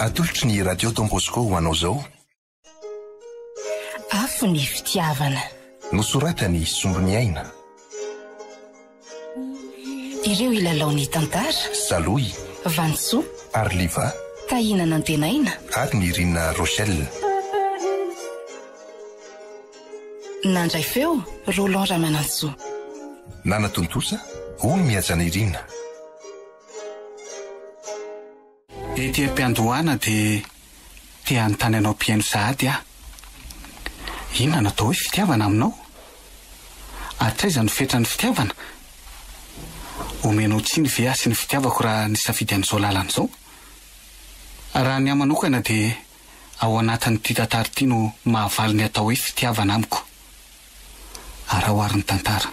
Atolotry ny Radio Don Bosco ho anao izao. Afo ny fitiavana. Nosoratany Sombiniaina. Ireo hilalao ny tantara. Salohy. Vanisoa. Arliva. Tahina Nantenaina. Ary Nirina Rochelle. Nandray feo, Roland Ramanantsoa. Nanatontosa, Ony Mihajanirina. Ety am-piandohana dia te hanontany anao mpihaino sahady aho. Inona no atao hoe fitiavana aminao? Hatraiza no fetran'ny fitiavana? Omenao tsiny ve aho sy ny fitiavako raha nisafidy an'izao lalana izao? Raha ny ahy manokana dia ao anatin'ity tantara ity no mahavaly ny atao hoe fitiavana amiko. Araho ary ny tantara.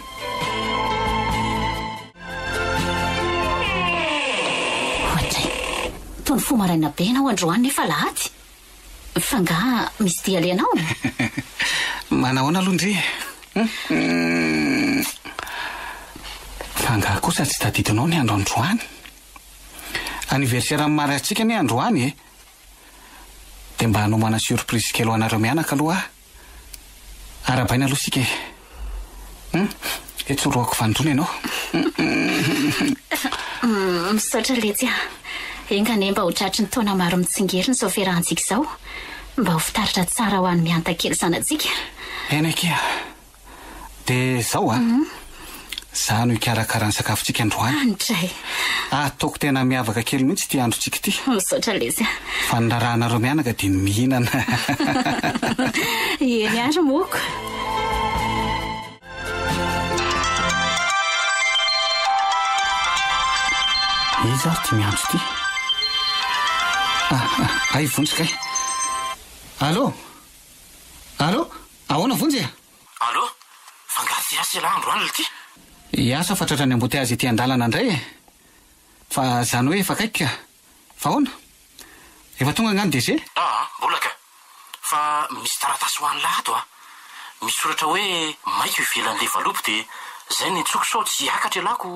Oadray! Toa nifoha maraina be ianao androany nefa alahady? F'angaha misy dia alehanao? Manahoana aloha ndry e? F'angaha kosa tsy tadidinao ny andro androany? Anniversaire-n'ny mariazintsika anie androany e! Dia mba hanomana surprise kely ho anareo mianaka aloha aho. Arahabaina aloha isika e. Hum, etsy horohako fanindroany ianao. Hum, misaotra letsy a. Enga anie mba ho tratry ny taona maro mitsingerina izao fiarahantsika izao. Mba ho fitaratra tsara ho an'i Mihanta kely zanatsika. Eny akia. Dia izao a! Za no hikarakara ny sakafontsika androany. Andray! Ataoko tena miavaka kely mihitsy ity androntsika ity. Misaotra lesy a! Fa ny raharahanareo mianaka dia ny mihinana. Eny ary moko. Iza ary ity miantso ity? Ah, ah, hay Vonjy kay. Allô? Allô? Ahoana Vonjy e? Allô? Fa nga tsy hiasa ialahy androany lty? Hiasa fa tratran'ny embouteillage ety an-dalana indray e! Fa zany hoe efa akaiky ka! Fa ahoana? Efa tonga angaha ny DG? Aa, mbola ka! Fa misy taratasy ho an'lah ato a! Misy soratra hoe maika eo ivelan'ilay valopy dia zay no niantsoako sao tsy hiakatra ialahy ko!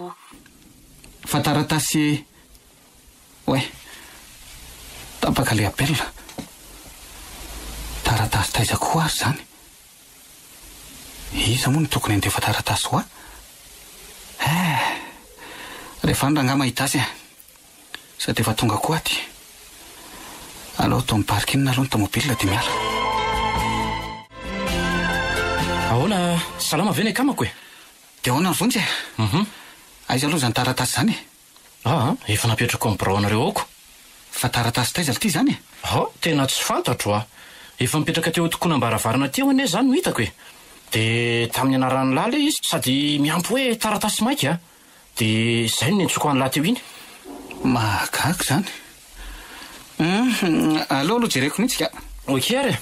Fa taratasy Oay! Tapaka ilay appel. Taratasy taiza koa ary izany? Iza moa no tokony handefa taratasy ho ahy? Eh! Rehefa any rangahy mahita azy e! Sady efa tonga koa aty. Aleo atao amin'ny parking aloha ny tomobile dia miala. Ahoana, salama ve ny akamako e? Dia ahoana ny vonjy e? Hum. Aiza aloha izany taratasy izany e? Aa, efa napetrako amin'ny biraonareo ao ko. Fa taratasy taiza lty izany e? Aa, tena tsy fantatro a! Efa mipetraka teo an-tokonam-baravarana teo anie izany no hitako e! Dia tamin'ny anaran'lah ilay izy sady miampy hoe taratasy maika a! Dia izay no niantsoako an'lah teo iny. Mahagaga izany. Hum, aleo aloha jereko mihitsy ka. Ok ary e!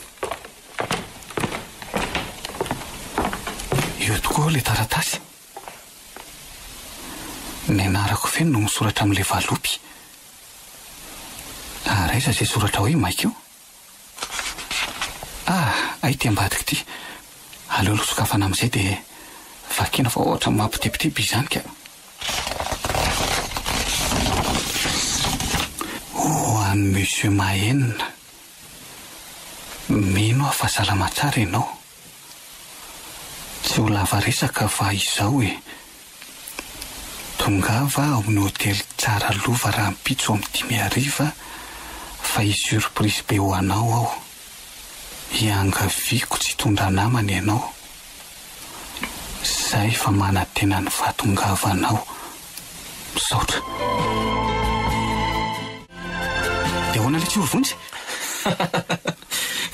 Eo tokoa ilay taratasy. Ny anarako feno no misoratra amin'ilay valopy. Ary aiza izay soratra hoe maika io? Ah, hay ity ambadika ity. Aleo aloha sokafana amin'izay dia vakiana fa ohatran'ny mampitebiteby izany ka. Ho an'i Monsieur Mahenina. Mino aho fa salama tsara ianao. Tsy ho lava resaka fa izao e! Tongava ao amin'ny hotely Tsara Lova rahampitso amin'ny dimy hariva fa hisy surprise be ho anao ao. Iangaviako tsy hitondra namana ianao. Zay fa manantena ny fahatongavanao. Misaotra. Dia ahoana ilay tsy Vonjy?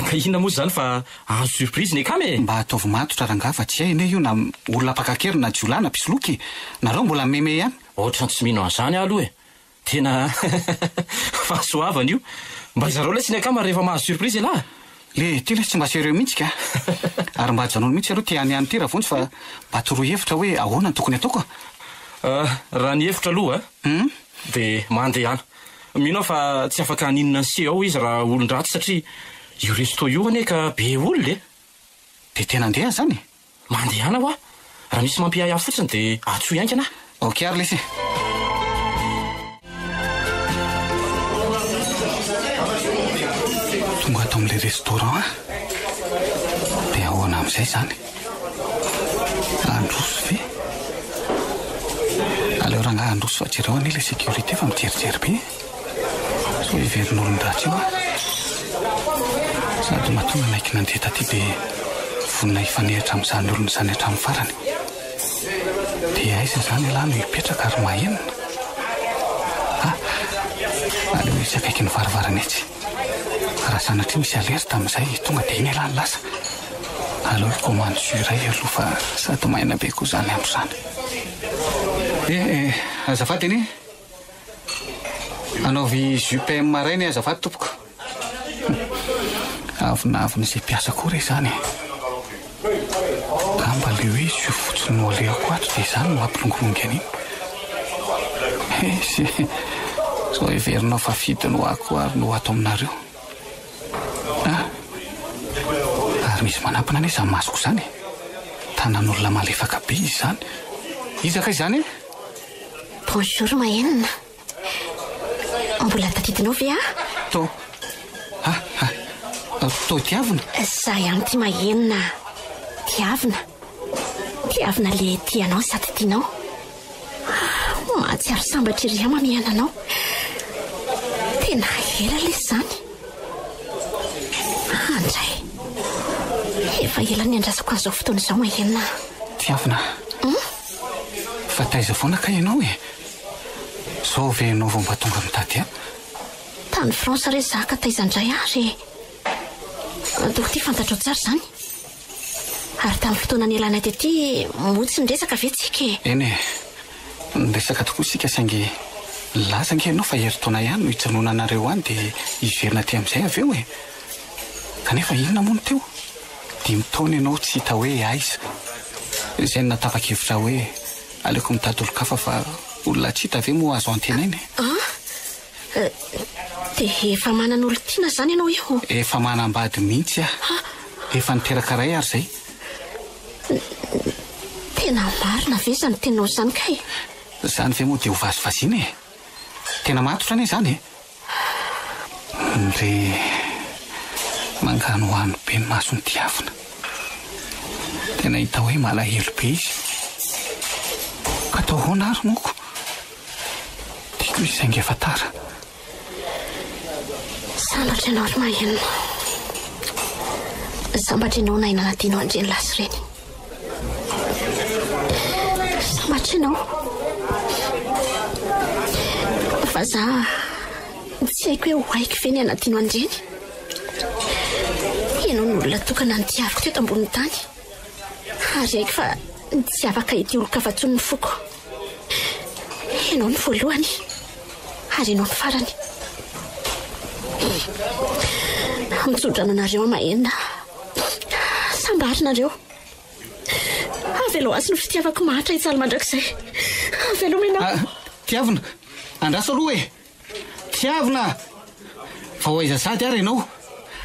Ka inona moa izany fa azo surprise ny akama e! Mba ataovy matotra rangaha fa tsy hay anie io na olona mpaka an-keriny na jiolahy na mpisoloky e! Nareo mbola meme ihany. Ohatran'ny tsy mino an'izany aho aloha e! Tena fahasoavana io. Mba izarao lesy ny akama rehefa mahazo surprise ialahy. Le ty lesy tsy mba sérieux mihitsy ka! Ary mba ajanony mihitsy aloha ty any any ty Ravonjy fa mba toroy hevitra hoe ahoana no tokony ataoko a! Raha ny hevitra aloha dia mandehana. Mino aho fa tsy afaka haninona an'se ao izy raha olon-dratsy satria io resto io anie ka be olona e! Dia tena andeha zany e? Mandehana hoa! Raha misy mampiahiahy fotsiny dia antsoy haingana aho. Ok ary lesy e! Tonga ato amin'ilay restaurant aho. Dia ahoana amin'izay izany? Handroso ve? Aleo rangahy handroso fa jereo anie ilay sécurité fa mijerijery be e. Sao heverin'olon-dratsy eo aho. Sady matoa nanaiky nandeha taty dia vonona hifanehitra amin'izany olona izany hatramin'ny farany. Dia aiza izany ialahy no hipetraka ry Mahenina? Ah, aleo etsy akaikin'ny varavarana etsy. Raha sanatria misy alerte amin'izay tonga dia iny ialahy no lasa. Aleo hikomandy jus iray aloha fa sady maina be koa izany andro izany. Eh, eh, azafady anie. Anaovy jus PM iray anie azafady tompoko. Avonavona izay mpiasa koa re izany e. Angamba le hoe jus fotsiny no alehako ato dia izany no mampilongilongy an'iny. Eish e, sao heverinao fa fidiny ho ahy koa ary no ato aminareo. Ah, ary misy manampina anie izany masoko izany e. Tanan'olona malefaka be izy izany. Iza kay izany e? Bonjour Mahenina. Mbola tadidinao ve aho? To. Ah, ah. To tiavina? Za ihany ity Mahenina a. Tiavina. Tiavina le tia anao sady tianao. Mahatsiaro sambatra ery aho mamihana anao. Tena ela lesy izany. Andray. Efa ela niandrasako an'izao fotoana izao Mahenina a. Tiavina. Fa taiza foana kay ianao e? Zao ve ianao vao mba tonga mitady ahy? Tany France re za ka taiza indray ary e? Ataoko ity fantatrao tsara izany. Ary tamin'ny fotoana nialanay tety moa tsy niresaka ve tsika e? Eny e, niresaka tokoa isika saingy nilaza ange ianao fa herintaona ihany no hijanonanareo any dia hiverina aty amin'izay avy eo e! Kanefa inona moa no teo? Dimy taona ianao tsy hita hoe aiza. Izay no nahatapa-kevitra hoe aleoko mitady olon-kafa fa olona tsy hita ve moa azo antenaina e? An? Dia efa manana olon-tiana izany ianao io? Efa manambady mihitsy aho. Efa niteraka iray ary izay. Tena marina ve izany teninao izany kay? Izany ve moa dia ho vazivaziana e? Tena matotra anie izany e! Ndry manganohano be ny mason'i Tiavina. Tena hita hoe malahelo be izy. Ka atao ahoana ary moko? Tiako izy saingy efa tara. Sambatra ianao ry Mahenina. Sambatra ianao nahay nanadino an'ireny lahy sy ireny. Sambatra ianao. Fa za tsy haiko hoe ho haiko ve ny hanadino an'ireny. Ianao no olona tokana nitiaviko teto ambonin'ny tany. Ary haiko fa tsy afaka hitia olon-kafa intsony ny foko. Ianao no voalohany ary ianao no farany. Mitsodrano anareo aho Mahenina. Sambary nareo. Avelao azy ny fitiavako mahantra hijaly mandrakizay. Avelao ianao. Ah, Tiavina, andraso aloha e! Tiavina! Fa ho aiza sady ary ianao?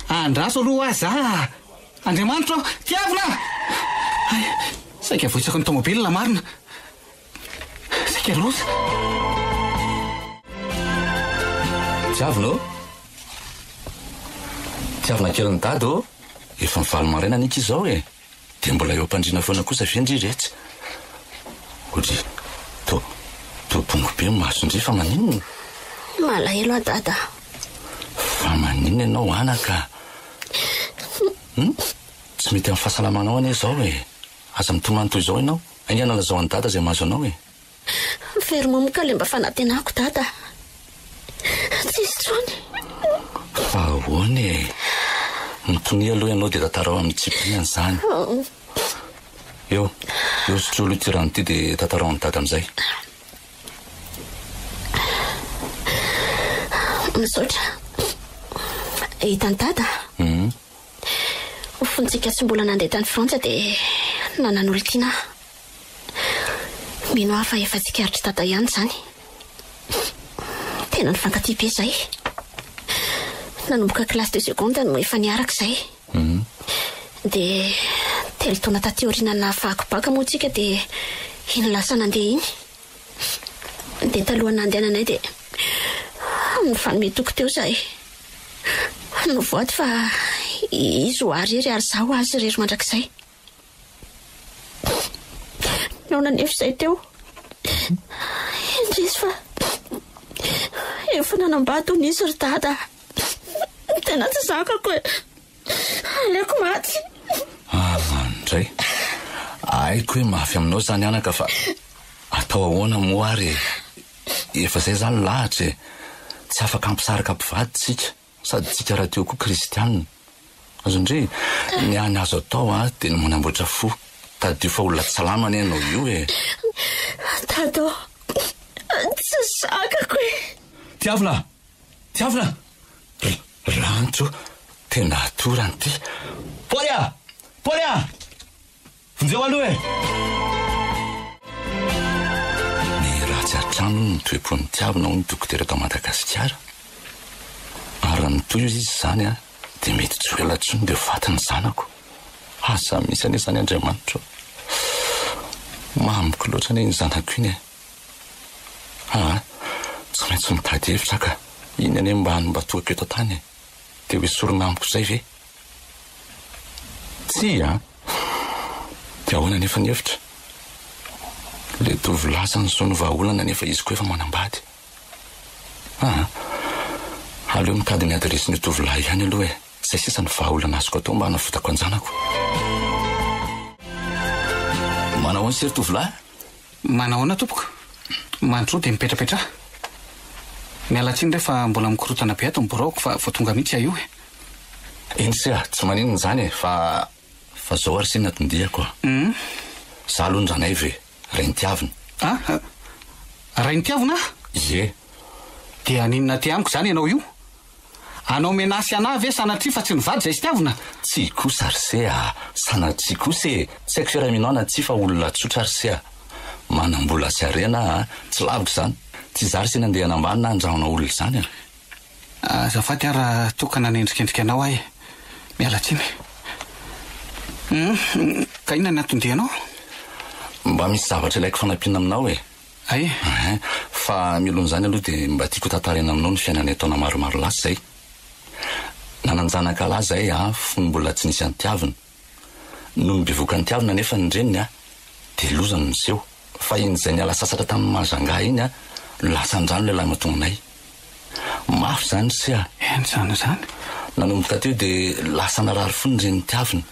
Andraso aloha aho za! Andriamanitro ô! Tiavina! Hay, saika voitsaky ny tomobilina marina. Saika loza. Tiavina ô! Tiavina kelin'i Dada ô! Efa mivalo maraina anie akia izao e! Dia mbola eo am-pandriana foana kosa ve ndry retsy? Odry, toa, toa bongo be ny mason-dry fa maninona? Malahelo aho Dada. Fa maninona ianao anaka? Hum? Tsy mety amin'ny fahasalamanao anie izao e! Aza mitomany toy izao ianao. Haingana lazao an'i Dada izay mahazo anao e! Very mamoka ilay mba fanantenako Dada. Tsisy intsony. Fa ahoana e? Mitonia aloha ianao dia tantarao amin'ny tsipiriany izany. Eo, eo sotroy aloha ity rano ity dia tantarao amin'i Dada amin'izay. Misaotra. Hitan'i Dada? Fontsika tsy mbola nandeha tany Frantsa dia nanan'olon-tiana aho. Mino aho fa efa tsikaritr'i Dada ihany izany. Tena nifankatia be izahay. Nanomboka classe de seconde no efa niaraka izahay. Dia telo taona taty aoriana nahafahako bacc moa tsika dia iny lasa nandeha iny. Dia talohan'ny nandehananay dia nifanome toky teo izahay. Nivoady fa izy ho ahy irery ary izaho ho azy irery mandrakizay. Naona anefa izay teo. Indrisy fa efa nanambady hono izy ry dada. Tena tsy zakako e. Aleoko maty. Ah, ndray. Haiko hoe mafy aminao izany anaka fa atao ahoana moa ary e. Efa izay izany lahatra e. Tsy afaka hampisaraka mpivady tsika. Sady tsika rahateo koa kristianina. Azon-dry, ny hany azo atao a, dia ny manamboatra fo. Tadidio fa olona tsy salama anie ianao io e. Dada ô, tsy zakako e. Tiavina! Tiavina! R, Ranjo, tena atorany ity. Paoly a! Paoly a! Vonjeo aloha e! Ny ratsy hatrany hono ny toe-pon'i Tiavina hoy ny dokotera tao Madagasikara. Ary raha mitohy izy izany an, dia mety tsy ho ela intsony dia ho faty ny zanako. Aza misy anie izany Andriamanitra ô! Mamiko loatra anie iny zanako iny e! Aa, tsy maintsy mitady hevitra aho ka! Iny anie mba hany mba tohiko eto an-tany e! Dia ho esorina amiko izay ve? Tsia an! Dia ahoana anefa ny hevitra? Ilay tovolahy izany izao no vahaolana nefa izy koa efa manambady. Aa! Aleo mitady ny adiresin'io tovolahy ihany aloha e! Izay sisa no vahaolana azoko atao mba hanavotako an-janako. Manao ahoana se ry tovolahy? Manahoana tompoko? Mandroa dia mipetrapetraha. Miala tsiny re fa mbola mikorontana be ato ny biraoko fa vao tonga mihitsy aho io e. Eny se a, tsy maninona izany e, fa fa zao ary se ny anton-diako a. Za aloha ny Ranaivo e, Rainitiavina. A! Rainitiavina? Ie. Dia haninona aty amiko izany ianao io? Hanao menace anah ve sanatria fa tsy nivady izay sy tiavina? Tsia kosa ry se a! Sanatria kosa e! Tsy haiko fiaraha-minao na tsia fa olona tsotra ry se a! Manam-bola sy harena aho a! Tsy laviko izany! Tsy izaho ry se nandeha hanambany na handrahona olona izany a! Azafady aho raha toa ka nanendrikendrika anao aho e! Miala tsiny. Hum, ka inona ny anton-dianao? Mba misy zavatra ilaiko fanampiana aminao e! Hay e! Hein, fa mialohan'izany aloha dia mba tiako hotantaraina aminao ny fiainanay taona maromaro lasa izay. Nanan-janaka lahy izahay a, fony mbola tsy nisy an'i Tiavina. Nony bevohoka an'i Tiavina anefa ny reniny a, dia loza no niseho. Fa iny izay niala sasatra tamin'ny Mahajanga iny a, no lasa an-drano ilay lahimatoanay. Mafy izany ry se a! Henjana izany. Nanomboka teo dia lasa narary fo ny renin'i Tiavina.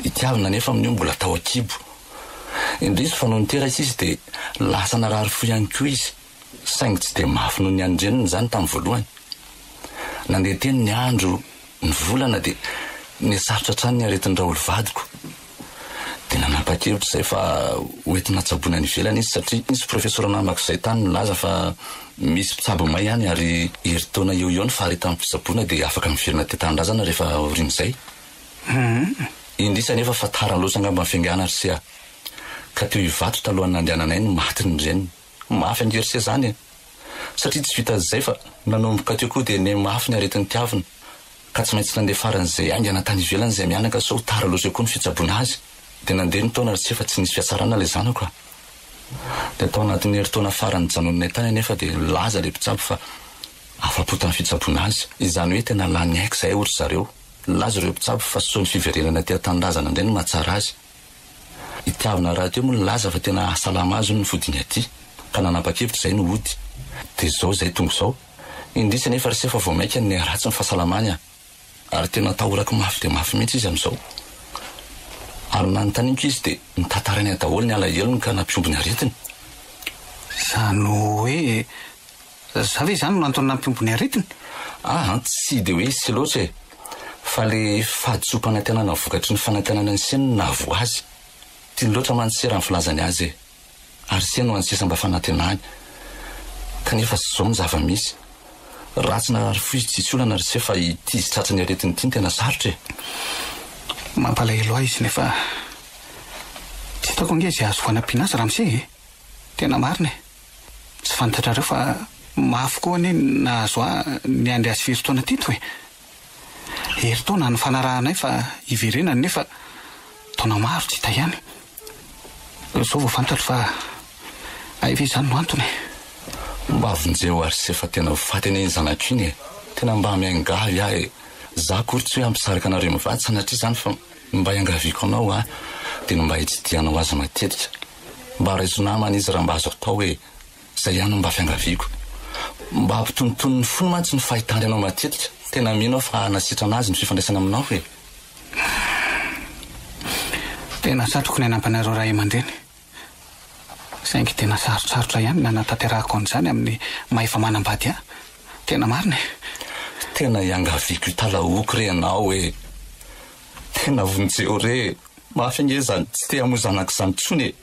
I Tiavina anefa amin'io mbola tao an-kibo. Indrisy fa nony teraka izy dia lasa narary fo ihany koa izy, saingy tsy dia mafy noho ny an-dreniny izany tamin'ny voalohany. Nandeha teny ny andro, ny volana dia nihasarotra hatrany ny aretin-dRaoly vadiko. Dia nanapa-kevitra izay fa hoentina tsaboina any ivelany izy satria nisy profesora namako izay tany nilaza fa misy mpitsabo may any ary herintaona eo ho eo ny faharetan'ny fitsaboana dia afaka miverina aty an-tanindrazana rehefa aorian'izay. Humm. Indrisy anefa fa tara loatra angamba ny fiaingàna ry se a! Ka teo Ivato talohan'ny nandehananay no maty ny reniny. Mafy ange ry se zany e! Satria tsy vitan'izay fa nanomboka teo koa dia nihamafy ny aretin'i Tiavina, ka tsy maintsy nandeha faran'izay haingana tany ivelany izay mianaka sao tara loatra eo koa ny fitsaboana azy. Dia nandeha ny taona ry se fa tsy nisy fihatsarana ilay zanako a! Dia tao anatin'ny herintaona farany nijanonanay tany anefa dia nilaza ilay mpitsabo fa afa-po tamin'ny fitsaboana azy. Izany hoe tena lany aiko izahay hoy ry zareo. Nilaza ireo mpitsabo fa sao ny fiverenana aty an-tanindrazana indray no mahatsara azy. I Tiavina rahateo moa nilaza fa tena hahasalama azy hono ny fodiany aty, ka nanapa-kevitra izay no hody. Dia izao izay tonga izao. Indrisy anefa ry se fa vao mainka niharatsy ny fahasalamany a! Ary tena atahorako mafy dia mafy mihitsy izy amin'izao. Ary nanontaniako izy dia notantarainy ahy daholo ny alahelony ka nampihombo ny aretiny. Izany hoe Za ve izany no antony nampihombo ny aretiny? Aa tsy dia hoe isy loatra e! Fa le fahadisoam-panantenana vokatry ny fanantenana ny seny no nahavoa azy. Tiany loatra mantsy raha ny filazany azy e! Ary se no any sisa mba fanantenany. Kanefa zao ny zava-misy. Ratsy narary fo izy tsisy olana ry se fa ity izy tratry ny aretiny ity no tena sarotra e! Mampalahelo ahy izy nefa tsy hitako ange izay azoko hanampiana azy ramose e! Tena marina e! Tsy fantatrareo fa mafy koa anie ny nahazo ahy niandry azy firy taona teto e! Herintaona nifanarahanay fa hiverenany nefa taona maro tsy hita ihany. Izao vao fantatro fa hay ve izany no antony e! Mba vonjeo ary se fa tena ho faty anie iny zanako iny e! Tena mba miangavy aho e! Za akory tsy hoe hampisaraka anareo mivady sanatria izany fa mba iangaviako anao aho dia ny mba hitsidihanao azy matetika. Mba raiso namana izy raha mba azo atao e! Izay ihany no mba fiangaviako. Mba hampitonitony ny fony mantsy ny fahitany anao matetika. Tena mino aho fa hanasitrana azy ny fifandraisana aminao e! Tena satriko ny hanampy anareo ray aman-dreny. Saingy tena sarotsarotra ihany ny hanatanterahako an'izany amin'ny maha efa manambady ahy. Tena marina e! Tena iangaviako hitalahoako re ianao e! Tena vonjeo re e! Mafy ange izany tsy te hamoy zanaka izany intsony e!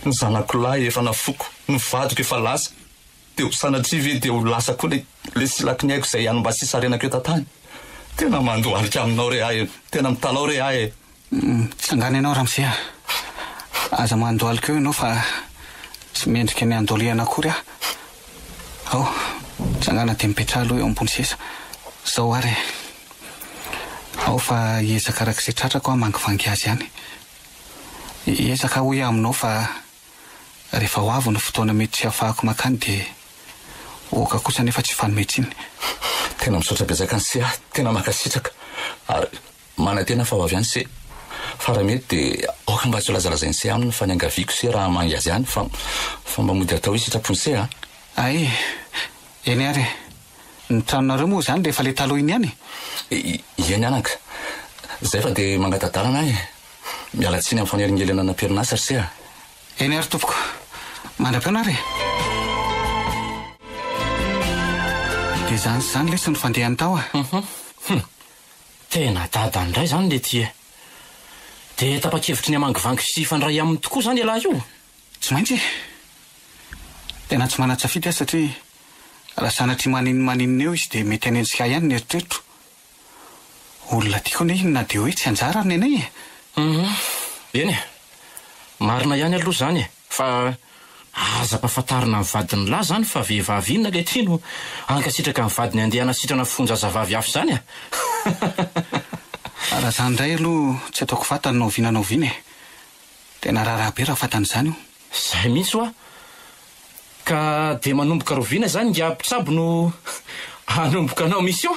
Ny zanako lahy efa nafoko, ny vadiko efa lasa, dia ho sanatria ve dia ho lasa koa ilay ilay silaky ny aiko izay ihany mba sisa harenako eto an-tany? Tena mandohalika aminao re aho e! Tena mitalaho re aho e! Mitsangàna ianao ramose a! Aza mandohalika eo ianao fa tsy mendrika ny handolihana akory aho. Ao, mitsangàna dia mipetraha aloha eo ambony seza. Izao ary e! Ao fa hiezaka araka izay tratrako aho hamangivangy azy any. Hiezaka aho hoy aho aminao fa rehefa ho avy ny fotoana mety tsy hahafahako mankany dia oka kosa anefa tsy hifanome tsiny. Tena misaotra betsaka an'i se ah! Tena mankasitraka ary manantena fa ho avy any se. Fa raha mety dia aoka mba tsy ho lazalazain'i se aminy fa niangaviako se raha hamangy azy any fa fa mba mody atao hoe sitrapon'i se ah! Hay! Eny ary e! Ny tranonareo moa izany rehefa le taloha iny ihany e? Eny anaka. Zay fa dia mangata-dalana aho e. Miala tsiny amin'ny fanelingelenana am-perinasa ry se a. Eny ary tompoko. Mandra-pihaona ary e. Dia izany sy izany lesy no fandehany tao a. Hum. Tena dadany indray izany letia e. Dia tapa-kevitry ny hamangivangy sy hifandray aminy tokoa izany ialahy io? Tsy maintsy e! Tena tsy manan-tsafidy aho satria raha sanatria maninona eo izy dia mety hanenjika ahy ihany ny eritreritro. Olona tiako anie iny na dia hoe tsy anjara ary nenay e! Hum, eny e! Marina ihany aloha izany e! Fa aza ampahafantarina ny vadin'ny lahy izany fa vehivavy inona ilay ity no hankasitraka ny vadiny handeha hanasitrana fon-jazavavy hafa izany a! Raha izany indray aloha tsy ataoko fantany na oviana na oviana e! Tena raharaha be raha fantany izany io. Zay mihitsy hoa. Ka dia manomboka rahoviana izany ingahy mpitsabo no hanomboka hanao mission?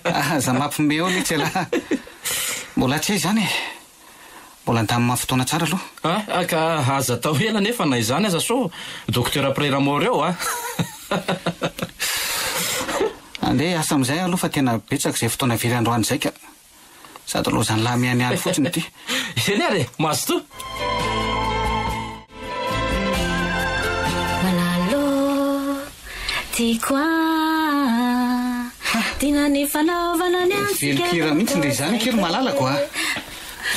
Aza mampime eo letsy ialahy. Mbola tsy hay izany e. Mbola andamina fotoana tsara aloha. Ah, ka aza atao ela anefa na izany aza sao Docteur après la mort eo a. Andeha hiasa amin'izay aho aloha fa tena betsaka izay fotoana very androany izay ka. Sady lozan'lah mianiany fotsiny ity. Eny ary e! Mazotoa! Malalo tiako ah Tiana ny fanaovana ny antsika Velon-kira mihitsy ndry izany akia ry malalako a!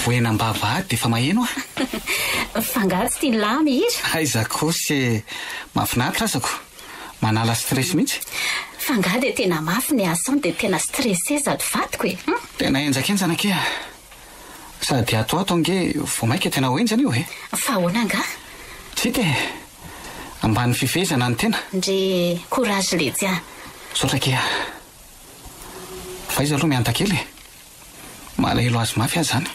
Voena am-bavahady dia efa maheno a! F'angaha tsy tian'lah mihira? Aiza kosa e! Mahafinaritra azako. Manala stress mihitsy. Fa nga dia tena mafy ny asa any dia tena stressé sady vadiko e! Hum. Tena henjakenjana akia. Sady ato ato ange vao maika tena ho henjana io e! Fa ahoana nga? Tsy hita e! Ambany fifehezana ny tena. Ndry courage letsy a! Misaotra akia. Fa iza aloha mianta kely e! Malahelo azy mafy aho zany.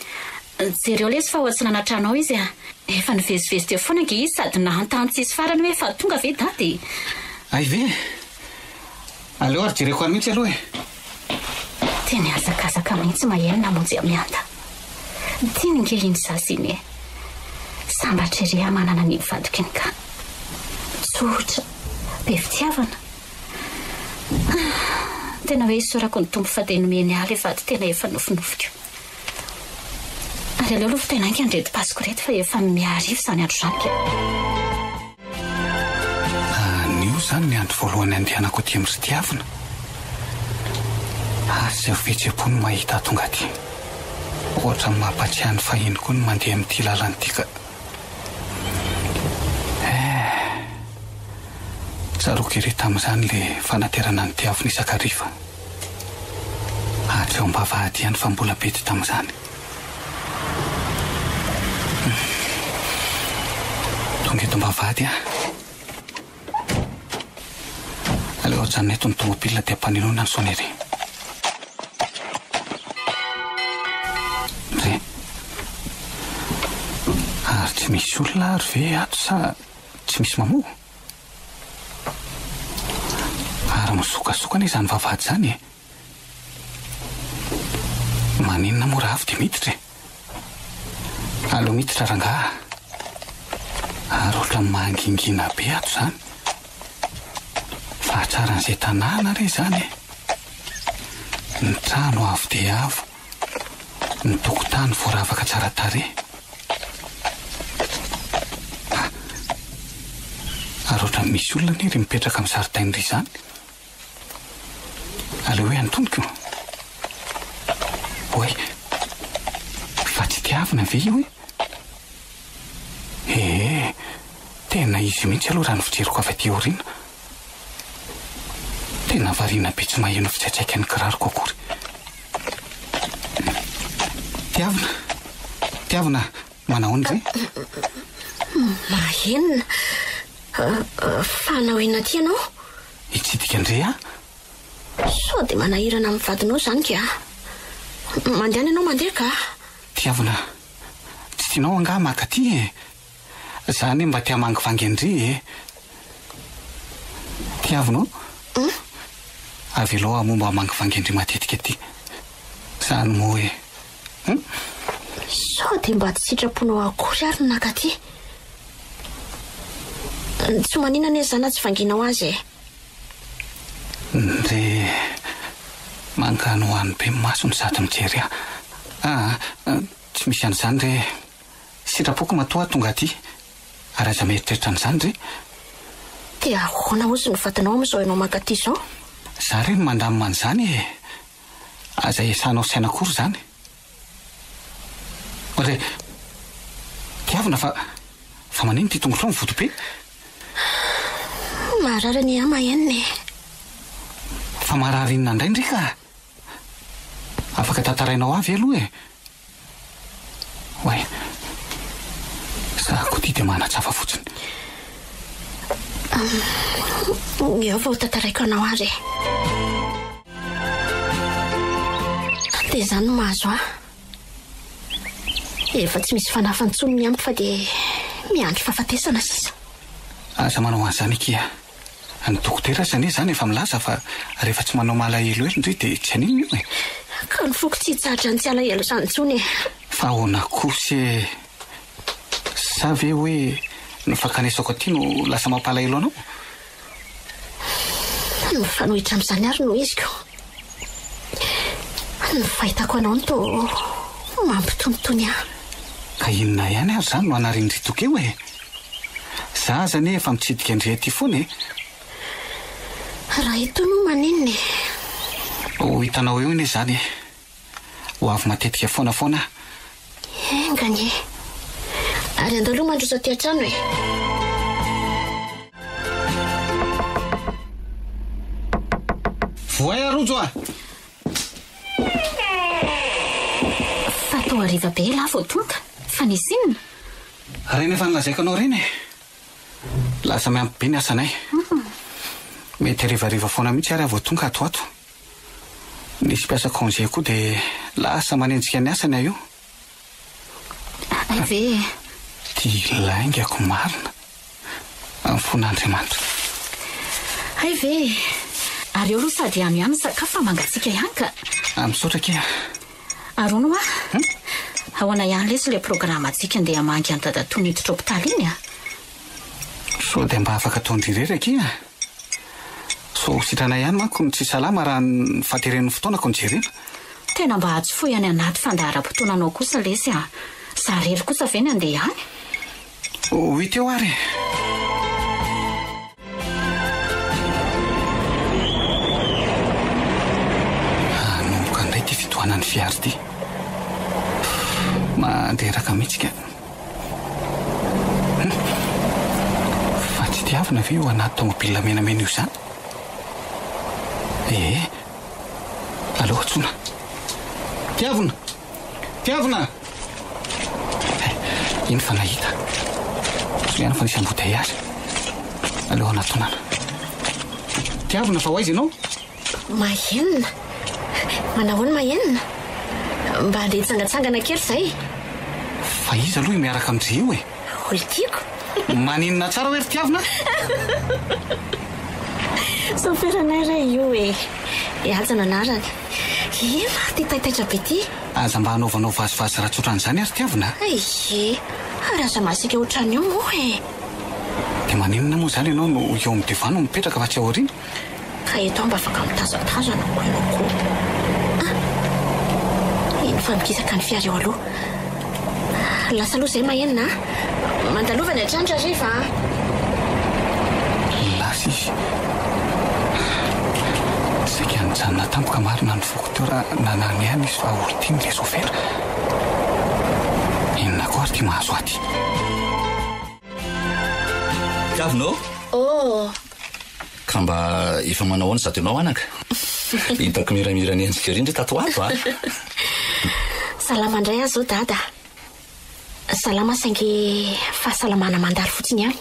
Jereo lesy fa oa tsy nanatrano ao izy a! Efa nivezivezy teo foana ange izy sady nahantany tsisy farany hoe efa tonga ve dada e! Hay ve? Aleo ary jereko any mihitsy aloha e! Tena nihazakazaka mihitsy Maheno namonjy an'i Mianda. Tiany ange iny zaza iny e! Sambatra ery aho manana an'iny vadiko iny ka! Tsotra, be fitiavana. Tena hoe isaorako ny Tompo fa dia nomeny ahy ilay vady tena efa nofinofiko. Ary aleo aloha vitaina haingana ireto pasiko ireto fa efa mihariva izany andro izany ka. Anio izany ny andro voalohany andehanako aty amin-dry Tiavina. Ary izay ho fihetseham-po no mahita ahy tonga aty. Ohatran'ny mampatsiahy ny fahiny koa ny mandeha amin'ity lalana ity ka. Eh! Tsaroako ery tamin'izany le fanaterana ny diavina isan-kariva. Hatreo am-bavahady ihany fa mbola bedy tamin'izany. Hum. Tonga eto am-bavahady aho. Aleo ajanona eto ny tomobile dia ampanenoina ny sonnerie. Re. Ary tsy misy olona ary ve ato sa tsy misy mamoha? Ary misokasoka anie izany vavahady izany e! Maninona moa raha avy dia miditra e? Aleo miditra rangaha a! Ary ohatran'ny mangingina be ato izany. Fa hatsaran'izay tanàna re izany e! Ny trano avo dia avo, ny tokotany voaravaka tsara tarehy. Ha! Ary ohatran'ny misy olona anie ry mipetraka amin'ny zaridaina ry izany. Aleo hoe antoniko. Oay! Fa tsy tiavina ve io e? Ee, tena izy mihitsy aloha raha ny fijeriko avy aty aoriana. Tena variana be tsy maheno fitsaitsaikan'ny kiraroko akory. Tiavina, tiavina, manahoana indray? Mahenina. Fa hanao inona aty ianao? Hitsidika an-dry aho. Sao dia manahirana amin'ny vadinao izany ka? Mandehana ianao mandeha ka! Tiavina, tsy tianao angaha maka aty e? Za anie mba te hamangivangy an-dry e! Tiavina o! Avelao aho moa mba hamangivangy an-dry matetika aty. Zany moa e! Hum? Sao dia mba tsy sitraponao akory ary ny naka aty? Tsy maninona anie izany na tsy vangianao azy e! Ndry manganohano be ny masony sady mijery ahy. Aa, tsy misy an'izany re e! Sitrapoko matoa aho tonga aty, ary aza mieritreritra an'izany re! Dia ahoana hozy ny vadinao amin'izao ianao mankaty izao? Za re no mandamina an'izany e! Aza iasanao saina akory izany. Re, tiavina fa fa manino ity tongotrao mivoto be? Marary anie aho mahenina e. Fa marary inona indray ndry ka? Afaka tantarainao ahy ve aloha e? Oay, za koa ity dia manatsafa fotsiny. Eo vao tantaraiko anao ary e. Dia izany no mahazo ahy. Efa tsy misy fanafany intsony ny amiko fa dia miandry fahafatesana sisa. Aza manao an'izany akia. Ny dokotera aza anie izany efa milaza fa rehefa tsy manao malahelohelo ndry dia tsy haninona io e! Ka ny foko tsy hitsahatra ny tsy halahelo izany intsony e! Fa ahoana kosa e! Sa ve hoe ny fankanesako aty no lasa mampalahelo anao? Ny mifanohitra amin'izany ary no izy ko! Ny fahitako anao no toa mampitonitony ahy. Ka inona ihany ary izany no hanarian-dry Toky eo e? Za aza anie efa mitsidika an-dry aty foana e! Raha itony moa maninona e? Ho hitanao eo anie izany e! Ho avy matetika foana foana aho. Enga anie! Ary andao aloha mandroso aty an-trano e! Voay aho Rojo a! Fa toa hariva be elah vao tonga, fa nisy inona? Ireny efa nolazaiko anao ireny e! Lasa miampy be ny asanay. Mety harivariva foana mihitsy ary aho vao tonga ato ho ato. Nisy mpiasa congé koa dia lasa manenjika ny asany aho io. Hay ve e! Ty laingako marina. Mifon'Andriamanitra. Hay ve e! Ary eo aloha sady hano ihany ny sakafo fa mangatsiaka ihany ka. Misaotra akia. Ary hono hoa, ahoana ihany lesy ilay programantsika andeha hamangy an'i dadatoa niditra hopitaly iny a? Sao dia mba afaka ataon-dry irery akia? Sao ho sitrana ihany manko ny tsy salama raha ny fahateren'ny fotoanako no jerena. Tena mba atsofohy any anaty fandaharam-potoananao kosa lesy a! Za rery kosa ve ny andeha any? Ho hita eo ary e! Hanomboka indray ity fitohanan'ny fiara ity. Mandreraka mihitsy ka. Hum. Fa tsy tiavina ve io anaty tomobile menamena io izany? Ee. Aleo antsoina. Tiavina! Tiavina! Eh, iny fa nahita. Soa ihany fa nisy embouteillage. Aleo hanatonana. Tiavina fa ho aiza ianao? Mahenina? Manahoana Mahenina? Mba handeha hitsangatsangana kely izay. Fa iza aloha io miaraka amin-dry io e? Olon-tiako. Maninona tsara hoe ry Tiavina? Saoferanay re io e! I Haja no anarany. Eny ary ty taitaitra be ty. Aza mba anaovanao vazivazy ratsy ohatran'izany ary Tiavina a! Ie, ary aza masiaka ohatran'io moa e! Dia maninona moa izany ianao no eo amin'ny devant no mipetraka fa tsy ao aoriana? Ka eto aho mba afaka mitazatazana ko ianao ko. Ah! Iny fa mikisaka ny fiara eo aloha. Lasa aloha izay mahenina a! Mandalova ny hatrany Rariva a! Lasa izy. Saika nijanona tampoka marina ny foko teo raha nanany ihany izy fa olon-tiany ilay sôfera. Inona koa ary ity mahazo ahy ity? Tiavina ô! Oh! Ka mba efa manao ahoana izato ianao anaka? Hitako miramira ny endrika ery ndry tato ho ato a! Salama indray aho izao dada. Salama saingy fahasalamana mandalo fotsiny ihany.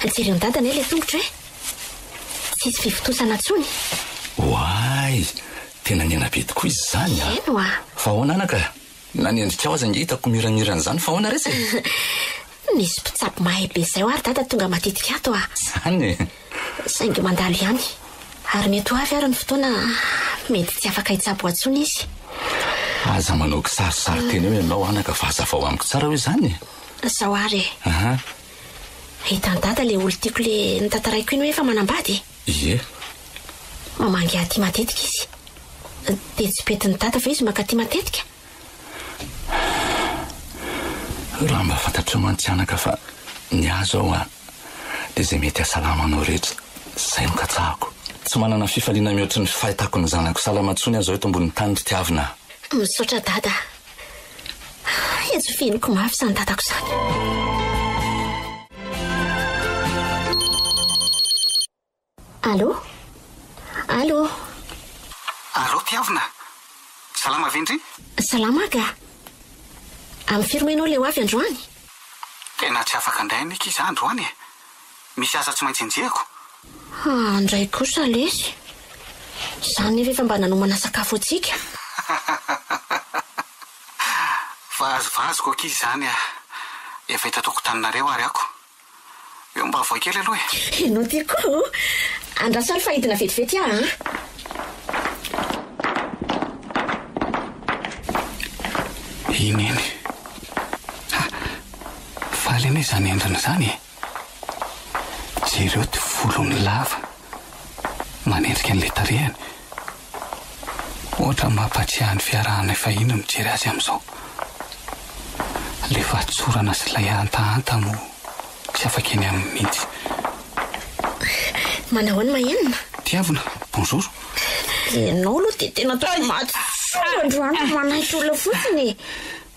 Jereo an'i dada anie ilay tongotro e! Tsisy fivontosana intsony. Oay! Tena nihena be tokoa izy izany a! Eny oa! Fa ahoana anaka? Na ny endrikao aza ange hitako miramirana izany fa ahoana retsy e? Misy mpitsabo mahay be izay hoa ry dada tonga matetika ato a! Izany e! Saingy mandalo ihany. Ary mety ho avy ary ny fotoana mety tsy afaka hitsabo ahy intsony izy. Aza manao kisarisary teny eo ianao anaka fa hazavao amiko tsara hoe izany e! Izao ary e! Aha. Hitan'i dada ilay olon-tiako ilay notantaraiko iny hoe efa manambady e! Ie. Mamangy ahy aty matetika izy. Dia tsy betin'i dada ve izy mankaty matetika? Raha mba fantatrao mantsy anaka fa ny ahy izao an, dia izay mety hahasalama anao rehetra, izay no katsahako. Tsy manana fifaliana mihoatry ny fahitako ny zanako salama intsony aho izao eto ambonin'ny tany ry tiavina a. Misaotra dada a. Hetso fihiniko mafy izany dadako izany. Allô? Allô? Allô Tiavina? Salama ve ndry? Salama ka. Amin'ny firy moa ianao ilay ho avy androany? Tena tsy afaka indray anie akia za androany e. Misy asa tsy maintsy enjehiko. Ah, ndray kosa lesy. Za nefa efa mba nanomana sakafo antsika. Vazivaziko akia izany ah. Efa eto an-tokotaninareo ary ako. Eo mba avoay kely aloha e! Ianao ty koa o! Andraso ary fa hidina vetivety aho an! Iny iny. Ha! Faly anie izany endriny izany e! Jereo ty volony lava. Manendrika an'ilay tarehiny. Ohatra mampatsiahy ny fiarahanay fahiny ny mijery azy amin'izao. Ilay fahatsorana sy ilay hantahanta moa tsy afaka eny aminy mihitsy. Manao ahoana Mahenina? Tiavina, bonjour. Ianao aloha dia tena toa maty fo androany fa manaitra olona fotsiny e.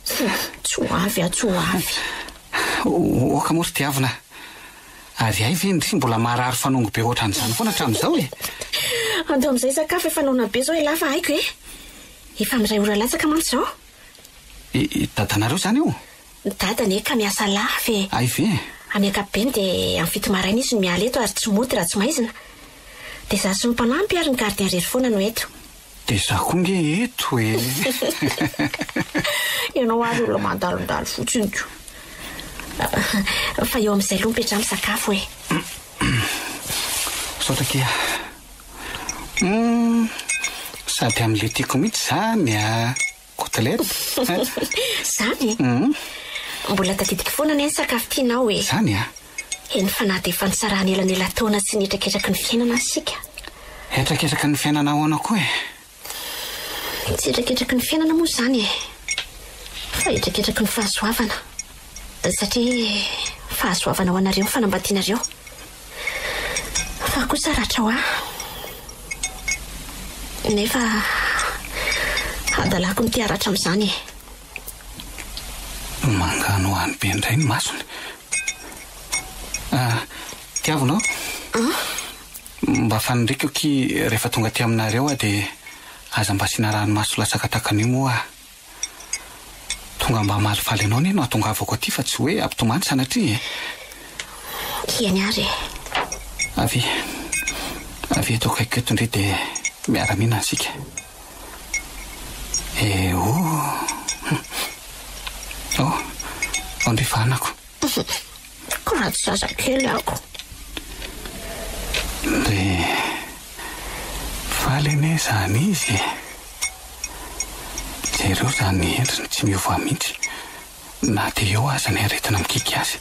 Tsy ho avy aho, tsy ho avy. Oka moa ry Tiavina a. Ary hay ve ndry mbola marary fanongo be ohatran'izany foana hatramin'izao e? Andao amin'izay hisakafo efa noana be izao elah fa haiko e! Efa miray ora latsaka mantsy izao. I dadanareo izany io? Ny dada anie ka miasa lava e! Hay ve? Amin'ny ankapobeny dia amin'ny fito maraina izy no miala eto ary tsy mody raha tsy maizina. Dia izaho sy ny mpanampy ary ny gardien irery foana no eto. Dia izaho koa nge eto e! Ianao ary olona mandalondalo fotsiny ko. Fa eo amin'izay aloha mipetraha misakafo e. Misaotra akia. Hum, sady amin'ilay tiako mihitsy izany a! Côtelette. Izany e? Mbola tadidiko foana anie ny sakafo tianao e. Izany a? Eny fa na dia efa nisarahana elanelan-taona sy nihetraketraky ny fiainana aza isika. Hetraketraky ny fiainana ahoana koa e? Tsy hetraketraky ny fiainana moa izany e! Fa hetraketraky ny fahasoavana. Satria fahasoavana ho anareo ny fanambadianareo. Fa kosa ratra ho ahy. Nefa hadalako ny te haratra amin'izany e. Manganohano be indray ny masony. Ah, tiavina ô. Mba faniriako akia rehefa tonga aty aminareo aho dia aza mba asiana ranomaso latsaka tahaka an'io moa aho. Tonga mba hamalifaly anao anie no hahatongavako aty fa tsy hoe hampitomany sanatria e. Eny ary e. Avia. Avia eto akaikiko eto ndry dia miara-mihinana isika. Eoo. Oh, ao ndry fahanako. Kiraty zazakely ako. Ndry. Faly anie izany izy e! Jereo izany endriny tsy miova mihitsy na dia eo aza ny aretina mikiky azy.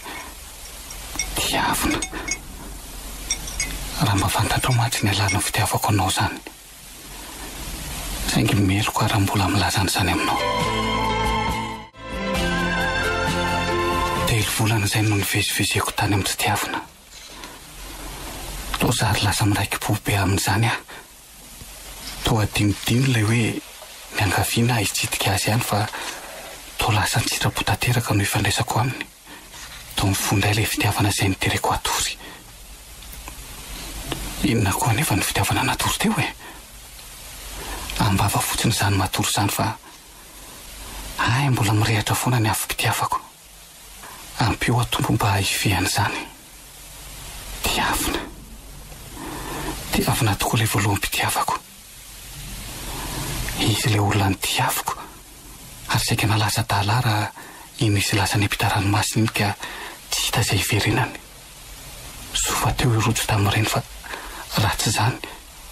Tiavina. Raha mba fantatrao mantsy ny halalin'ny fitiavako anao izany. Saingy meloka raha mbola milaza an'izany aminao. Telo volana izay no nivezivezeko tany amin-dry Tiavina. Toa zary lasa miraiki-po be amin'izany aho. Toa adinodino ilay hoe niangaviana aho hitsidika azy ihany fa toa lasa an-tsitrapo tanteraka no ifandraisako aminy. Toa mifoha indray ilay fitiavana izay nitereko hatory. Inona koa anefa no fitiavana natory teo e? Am-bava fotsiny izany matory izany fa hay mbola mirehatra foana ny afom-pitiavako. Ampio aho Tompo mba hifehy an'izany. Tiavina. Tiavina tokoa ilay voaloham-pitiavako. Izy ilay olona notiaviko ary saika nalaza adala ahy raha iny izy lasa niampita ranomasina iny ka tsy hita izay hiverenany. Soa fa teo i Rojo tamin'ireny fa raha tsy izany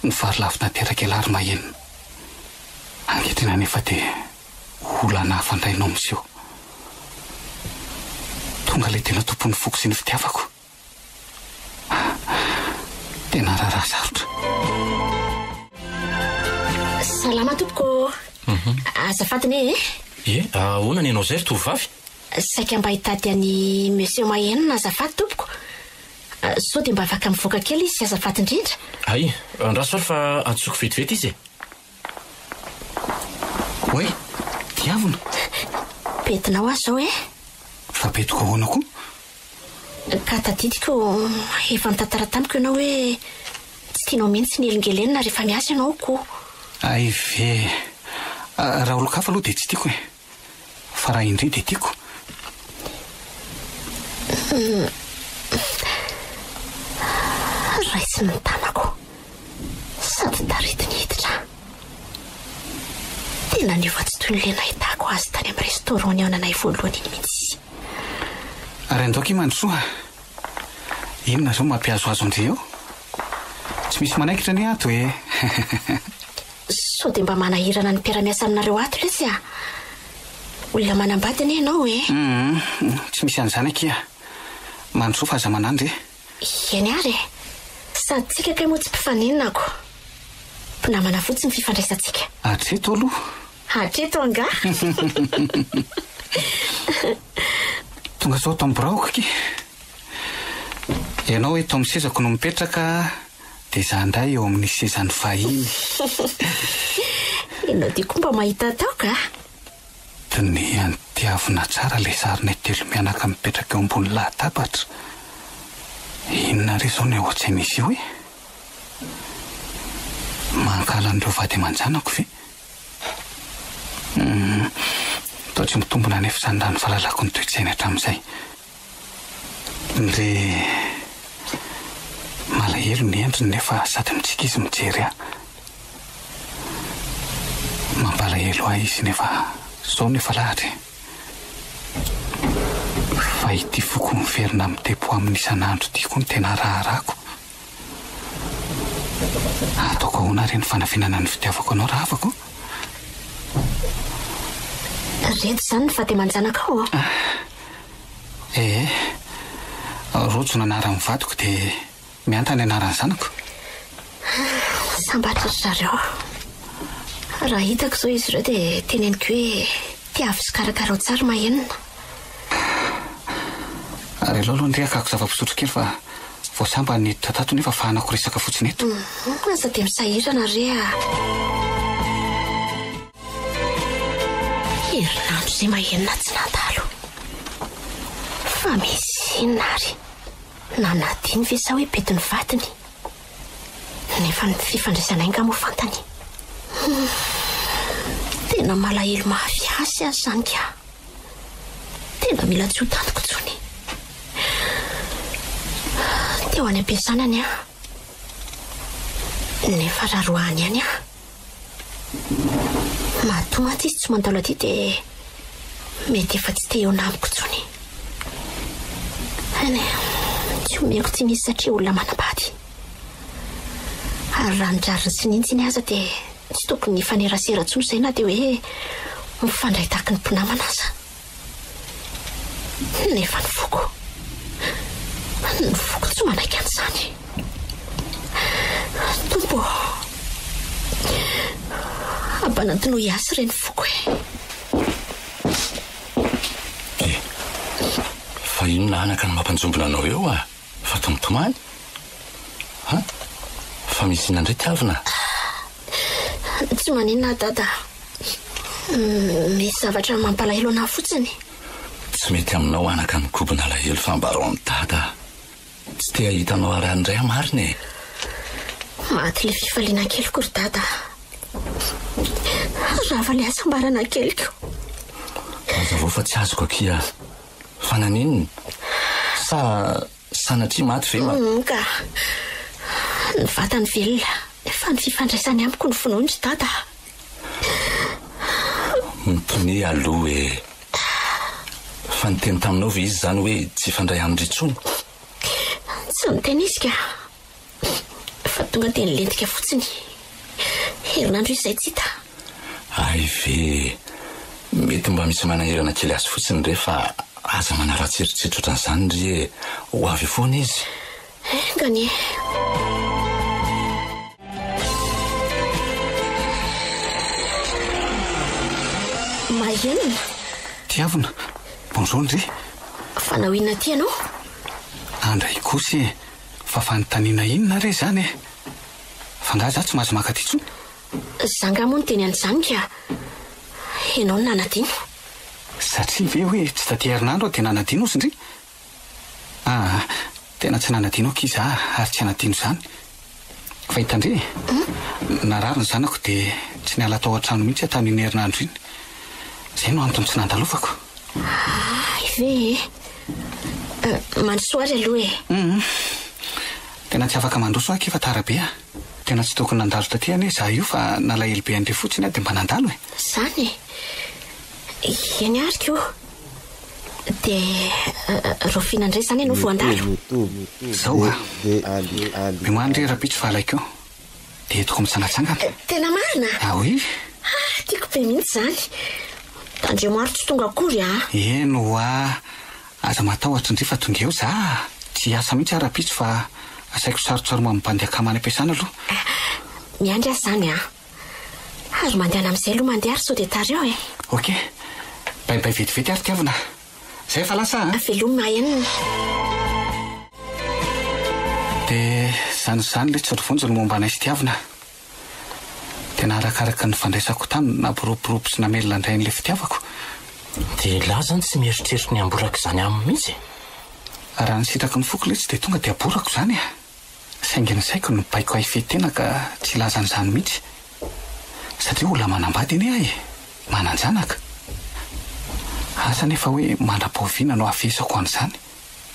ny vary lavo tanteraka ialahy ry Mahenina. Ankehitriny anefa dia olana hafa indray no miseho. Tonga ilay tena tompon'ny foko sy ny fitiavako. Tena raharaha sarotra. Salama tompoko ô. Azafady anie e. Ie, ahoana ny anao izay ry tovovavy? Saika mba hitady an'i Monsieur Mahenina azafady tompoko. Sao dia mba afaka mivoaka kely izy azafady indrindra. Hay, andraso ary fa antsoiko vetivety izy e. Oay, diavina. Betinao aho izao e. Fa betiko ahoana koa? Ka tadidiko efa nitantara tamiko ianao hoe tsy tianao mihitsy ny helingelenina rehefa miasa ianao ko. Hay ve. Raha olon-kafa aloha dia tsy tiako e. Fa raha indry dia tiako. Raisiny ny tanako sady taritiny hiditra. Tena niova tsy toy ny ilay nahitako azy tany amin'ny restaurant nihaonanay voalohany iny mihitsy izy. Ary andao akia mandrosoa. Inona izao mampihazohazo an-dry eo? Tsy misy manaikitra anie ato e! Sao dia mba manahirana ny mpiara-miasa aminareo ato lesy a! Olona manambady anie ianao e! Humm, tsy misy an'izany akia. Mandrosoa fa aza manandry e! Eny ary e! Sady tsika kay moa tsy mpifaninona ko! Mpinamana fotsiny ny fifandraisantsika. Hatreto aloha. Hatreto angaha? Tonga soa ato amin'ny biraoko akia. Ianao eto amin'ny sezako no mipetraka dia izaho indray eo amin'ny sezan'ny vahiny. Ianao dia koa mba mahita atao ka! Dinihany tiavina tsara ilay sarinay telo mianaka mipetraka eo ambony latabatra. Inona re izao no eo an-tsain'izy io e? Mankahala an'ireo vady aman-janako ve? Humm, toa tsy mitombina anefa izany raha ny fahalalako ny toe-tsainy hatramin'izay. Ndry, malahelo ny endriny nefa sady mitsiky izy mijery ahy. Mampalahelo ahy izy nefa zao no efa lahatra e. Fa ity foko miverina mitepo aminy isan'andro ity koa no tena raharahako. Ataoko ahoana re ny fanafinana ny fitiavako anao rahavako? Reto izany ny vady aman-janakao an? Ee, Rojo no anaran'ny vadiko dia Mianta ny anaran'ny zanako. Sambatra ry zareo. Raha hitako izao izy ireo dia teneniko hoe tiavo sy karakarao tsara Mahenina. Ary aleo aloha ndry hakako zava-pisotro kely fa vao sambany niditra tato nefa fahanako resaka fotsiny eto. Aza dia misahirana re a! Herinandro izay Mahenina tsy nandalo. Fa misy inona ary? Nanadino ve sa hoe bedy ny vadiny? Nefa ny fifandraisanay angaha moa fantany? Hum, tena malahelo mafy azy aho izany ka. Tena mila tsy ho tantiko intsony. Teo any am-piasana anie aho. Nefa raha roahany ihany aho. Matoa mantsy izy tsy mandalo aty dia mety efa tsy te hihaona amiko intsony. Eny e, tsy omeko tsiny izy satria olona manambady. Ary raha ny rariny sy ny hitsiny aza dia tsy tokony hifanerasera intsony izay na dia hoe mifandray tahaky ny mpinamana aza. Nefa ny foko, ny foko tsy manaiky an'izany. Tompo ô, ampanantinoy ahy sy re ny foko e. Eh, fa inona anaka no mampanjombona anao eo ah? Fa toa mitomany? Ha? Fa misy inona indray tiavina? Tsy maninona aho dada. Misy zavatra mampalahelo anah fotsiny. Tsy mety aminao anaka ny kobona alahelo fa ambarao amin'i dada. Tsy te hahita anao harary indray aho marina e. Maty ilay fifaliana keliko ry dada. Rava ilay hasambarana keliko. Hazavao fa tsy azoko akia. Fa naninona? Sa sanatria maty ve ma. Humm ka. Ny vatany velona fa ny fifandraisany amiko no vonoiny ry dada a. Mitonia aloha e. Fa niteny taminao ve izy izany hoe tsy hifandray amindry intsony? Tsy niteny izy ka. Fa tonga dia nilentika fotsiny. Herinandro izy izay tsy hita. Hay ve e! Mety mba misy manahirana kely azy fotsiny re fa aza manaratsy eritreritra ohatran'izany ry e! Ho avy eo foana izy. Enga anie. Mahenina. Tiavina, bonjour ndry. Fanao inona aty ianao? Andray kosa e! Fa fanontaniana inona re izany e? Fa nga za tsy mahazo maka aty intsony? Za nga moa niteny an'izany ka ianao no nanadino. Satria ve hoe tsy taty herinandro aho dia nanadino ozy ndry? Aa, tena tsy nanadino aky za ary tsy hanadino izany. Fa hitandre e, narary ny zanako dia tsy niala tao an-trano mihitsy aho tamin'iny herinandro iny. Izay no antony tsy nandalovako. Hay ve e! Mandrosoa ary aloha e! Hum. Tena tsy afaka mandroso aho akia fa tara be aho. Tena tsy tokony nandalo taty anie izaho io fa nalahelo be an-dry fotsiny aho dia mba nandalo e! Izany e! Eny ary ko! Dia rahoviana indray izany ianao vao handalo? Izao a! Miomàna re rahampitso fa alaiko eo. Dia entiko mitsangatsangana. Tena marina? Ah oui! Ah, tiako be mihitsy izany. Tandremo ary tsy tonga akory ah. Eny hoa, aza matahotra ndry fa tonga eo za. Tsy hiasa mihitsy aho rahampitso fa asaiko sarotsaroma amin'ny bandy akama any am-piasana aloha. Miandry aho izany ah. Ary mandehana amin'izay aloha mandeha ary sao dia tara eo e. Ok. Bye bye vetivety ary tiavina. Zay fa lasa a! Veloma enina. Dia izany izany ilay tsy ry Vonjy no momba anay sy Tiavina. Tena arakaraka ny fandraisako taminy nampiroborobo sy namelona indray an'ilay fitiavako. Dia elah zany tsy mieritreritra ny hamboraka izany aminy mihitsy e! Raha ny sitraky ny foko letsy dia tonga dia aborako izany e! Saingy ny saiko no baiko hahifehy tena ka tsy hilaza an'izany mihitsy. Satria olona manambady anie aho e! Manan-janaka. Asa anefa hoe mandra-pahoviana no hahafehezako an'izany.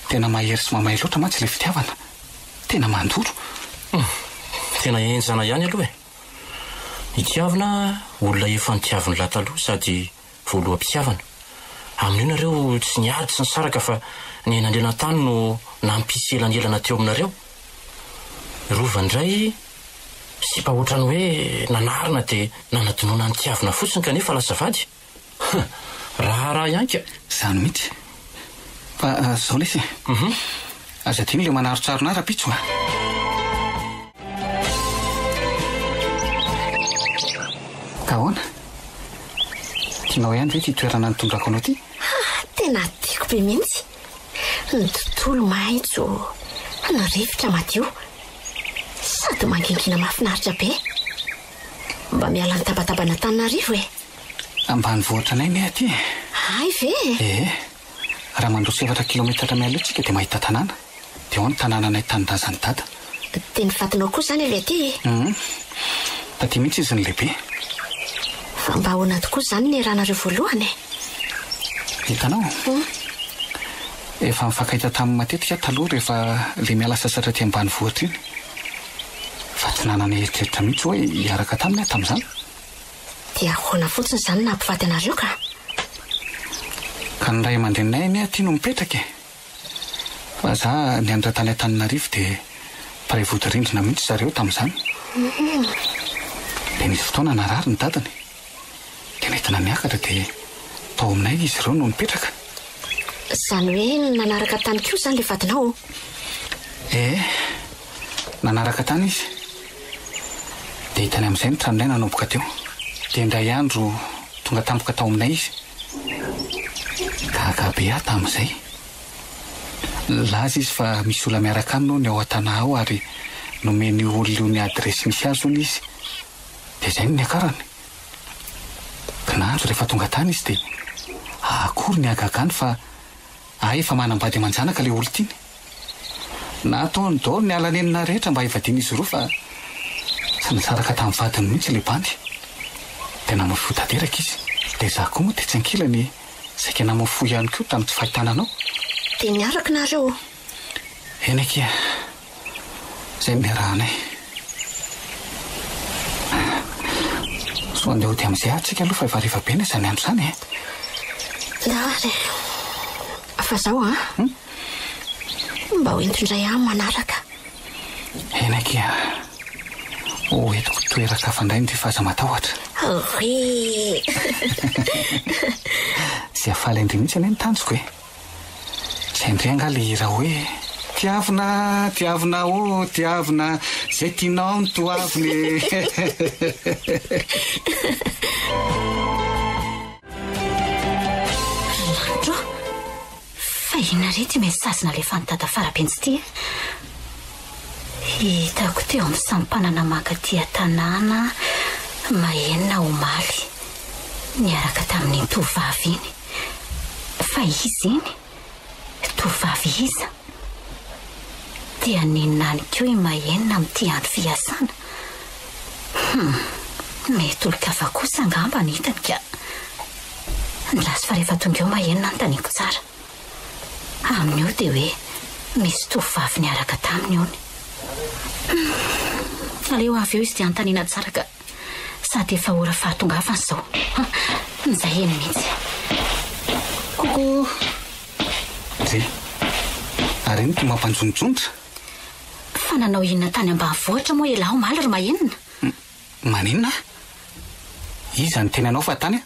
Tena mahery sy mamay loatra mantsy ilay fitiavana. Tena mandoro. Hum, tena henjana ihany aloha e! I Tiavina olona efa nitiavin'lah taloha sady voaloham-pitiavana. Amin'io nareo tsy niady sy nisaraka fa ny nandenan-tany no nampisy elanelana teo aminareo. Rova indray sipa ohatran'ny hoe nanarina dia nanadinoana an'i Tiavina fotsiny kanefa lasa vady. Huh! Raharaha ihany ka! Izany mihitsy. Fa zao lesy e. Aza adino ilay manarontsarona ahy rahampitso a! Ka ahoana? Tianao ihany ve ity toerana nitondrako anao ity? Ha! Tena tiako be mihitsy. Ny tontolo maitso, ny rivotra madio, sady mangingina mahafinaritra be. Mba miala ny tabataban'Antananarivo e! Ambanivohitra anay anie aty e! Hay ve e! Ee. Raha mandroso efatra kilometatra miala eo tsika dia mahita tanàna. Dia ao ny tanànanay tanindrazan'i Dada. Dia ny vadinao koa izany avy aty e? Hum. Taty mihitsy izy no lehibe. Fa mba ahoana tokoa izany niarahanareo voalohany e? Hitanao? Efa nifankahita taminy matetika aho taloha rehefa ilay miala sasatra aty ambanivohitra iny. Fa tsy nanana eritreritra mihitsy hoe hiaraka taminy aho tamin'izany. Dia ahoana fotsiny izany no nampivady anareo ka? Ka ny ray aman-dreninay anie aty no mipetraka e! Fa za nianatra tany Antananarivo dia mpiray vodirindrina mihitsy zareo tamin'izany. Dia nisy fotoana narary ny dadany. Dia nentina niakatra dia tao aminay izy ireo no nipetraka. Izany hoe nanaraka tany koa izany ilay vadinao? Ee, nanaraka tany izy. Dia hitany amin'izay ny tranonay nanomboka teo. Dia indray andro tonga tampoka tao aminay izy. Gaga be aho tamin'izay. Nilaza izy fa misy olona miaraka aminy hono ao an-tanà ao ary nomen'io olona io ny adiresy misy azy hono izy. Dia izay no niakarany. Kinanjo rehefa tonga tany izy dia akory ny hagagany fa hay efa manambady aman-janaka ilay olon-tiany. Nataony daholo ny ala-nenina rehetra mba hivadian'izy roa fa tsy nisaraka tamin'ny vadiny mihitsy ilay bandy. Dia namoy fo tanteraka izy. Dia izaho koa moa tetsy ankilany saika namoy fo ihany koa tamin'ny tsy fahitana anao. Dia niaraka nareo? Eny akia. Izay no niarahanay. Soa andeha hody amin'izay ary tsika aloha fa efa hariva be anie izany andro izany e. Ndao ary e. Fa zao an. Mba ho ento indray aho manaraka. Eny akia. Ho entiko toeran-kafa indray ndry fa aza matahotra. Ory. Tsy hafaly an-dry mihitsy anie ny tanjoko e. Tsy hain-dry angaha ilay hira hoe. Tiavina, tiavina ô, tiavina, izay tianao no toavina e. Ry lanitra ô! Fa inona re ity message nalefan'i Dada Farabenjy ity e? Hitako teo amin'ny sampanana mankaty an-tanàna Mahenina omaly, niaraka tamin'iny tovovavy iny. Fa iza iny? Tovovavy iza? Dia haninona any koa i Mahenina amin'ity andro fiasana? Hum, mety olon-kafa kosa angamba no hitany ka. Andraso fa rehefa tonga eo Mahenina anontaniako tsara. Amin'io dia hoe misy tovovavy niaraka taminy hono. Hum, aleo avy eo izy dia anontaniana tsara ka. Sady efa ora fahatongavana izao. Izay eny mihitsy. Coucou! Dry. Ary inona ity mampanjonjonjotra? Fa nanao inona tany ambanivohitra moa ialahy omaly ry Mahenina? Maninona aho? Iza no teny anao fa tany aho?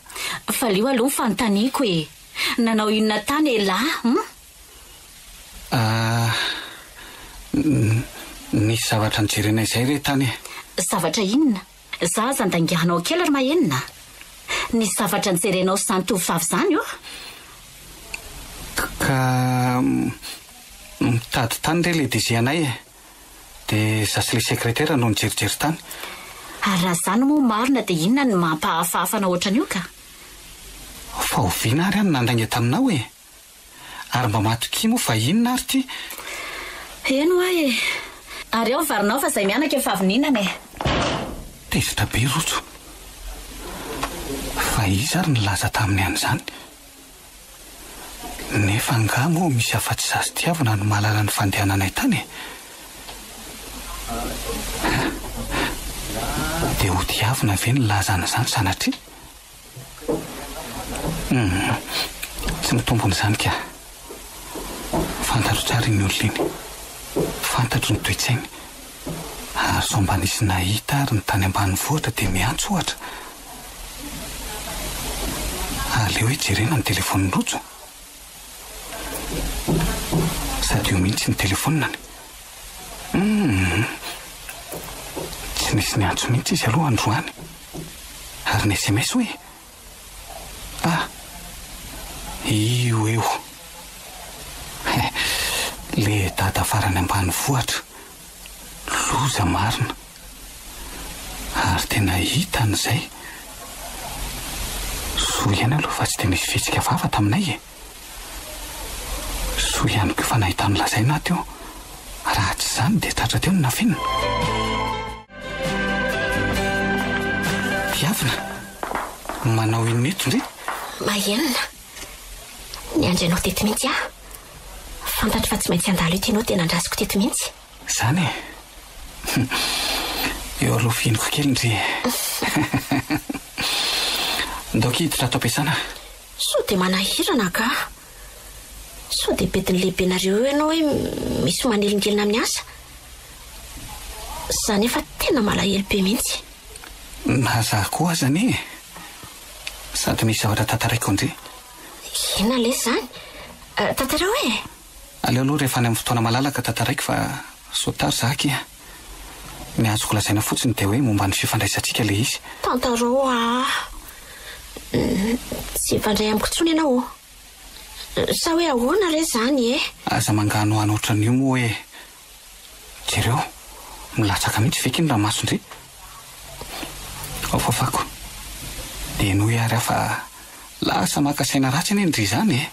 Valio aloha ny fanontaniako e! Nanao inona tany elah hum? Ah, nisy zavatra nojerena izay re tany e. Zavatra inona? Za aza andainganao kely ry Mahenina a! Nisy zavatra nojerenao sy izany tovovavy izany oh! Ka mitady tany re ilay DG anay e! Dia za sy ilay sekretera no nijerijery tany. Ary raha izany moa marina dia inona no mampahafahafa anao ohatran'io ka? Fa oviana ary aho no nandainga taminao e? Ary mba matokia moa fa inona ary ity? Eny hoa e! Ary ao varinao fa zay mianaka efa avy nihinana e! Tezitra be Rojo. Fa iza ary nilaza taminy an'izany? Nefa angaha moa misy afa-tsy za sy Tiavina no mahalala ny fandehananay tany e? Hein? Dia ho Tiavina ve nilaza an'izany sanatria? Humm, tsy mitombina izany ka. Fantatro tsara iny olona iny. Fantatro ny toe-tsainy. Ary sao mba nisy nahita ary ny tany ambanivohitra dia miantso ohatra. Aleo hoe jerena ny telefaonin'i Rojo. Sady io mihitsy ny telefaoniny. Humm, tsy nisy niantso mihitsy izy aloha androany. Ary ny sms hoe? Ah! Io eo. He, le dada farany ambanivohitra. Loza marina. Ary tena hitany izay. Soa ihany aloha fa tsy dia nisy fihetsika vava taminay e. Soa ihany koa fa nahita ny lazaina aho teo. Raha tsy izany dia tratra teo ny nafenina. Tiavina, manao inona eto ndry? Mahenina, niandry anao teto mihitsy aho. Fantatro fa tsy maintsy handalo eto ianao dia nandrasiko teto mihitsy. Izany e? Eo aloha fihiniko kely ndry e. Ndao akia hiditra ato am-piasana. Sao dia manahirana angaha? Sao dia bedin'ny lehibenareo eo ianao hoe misy manelingelina amin'ny asa? Za nefa tena malahelo be mihitsy. Na za koa aza anie e! Sady misy zavatra tantaraiko an-dry. Inona lesy izany? Tantarao e! Aleo aloha rehefa any amin'ny fotoana malalaka tantaraiko fa sao tara za akia. Ny azoko lazaina fotsiny dia hoe momba ny fifandraisantsika ilay izy. Tantarao aa! Tsy hifandray amiko intsony ianao ô! Sa hoe ahoana re izany e? Aza manganohano ohatran'io moa e! Jereo, milatsaka mihitsy ve ky ny ranomason-dry? Ao fafako. Dia henoy ary aho fa lasa maka saina ratsy anie ndry izany e!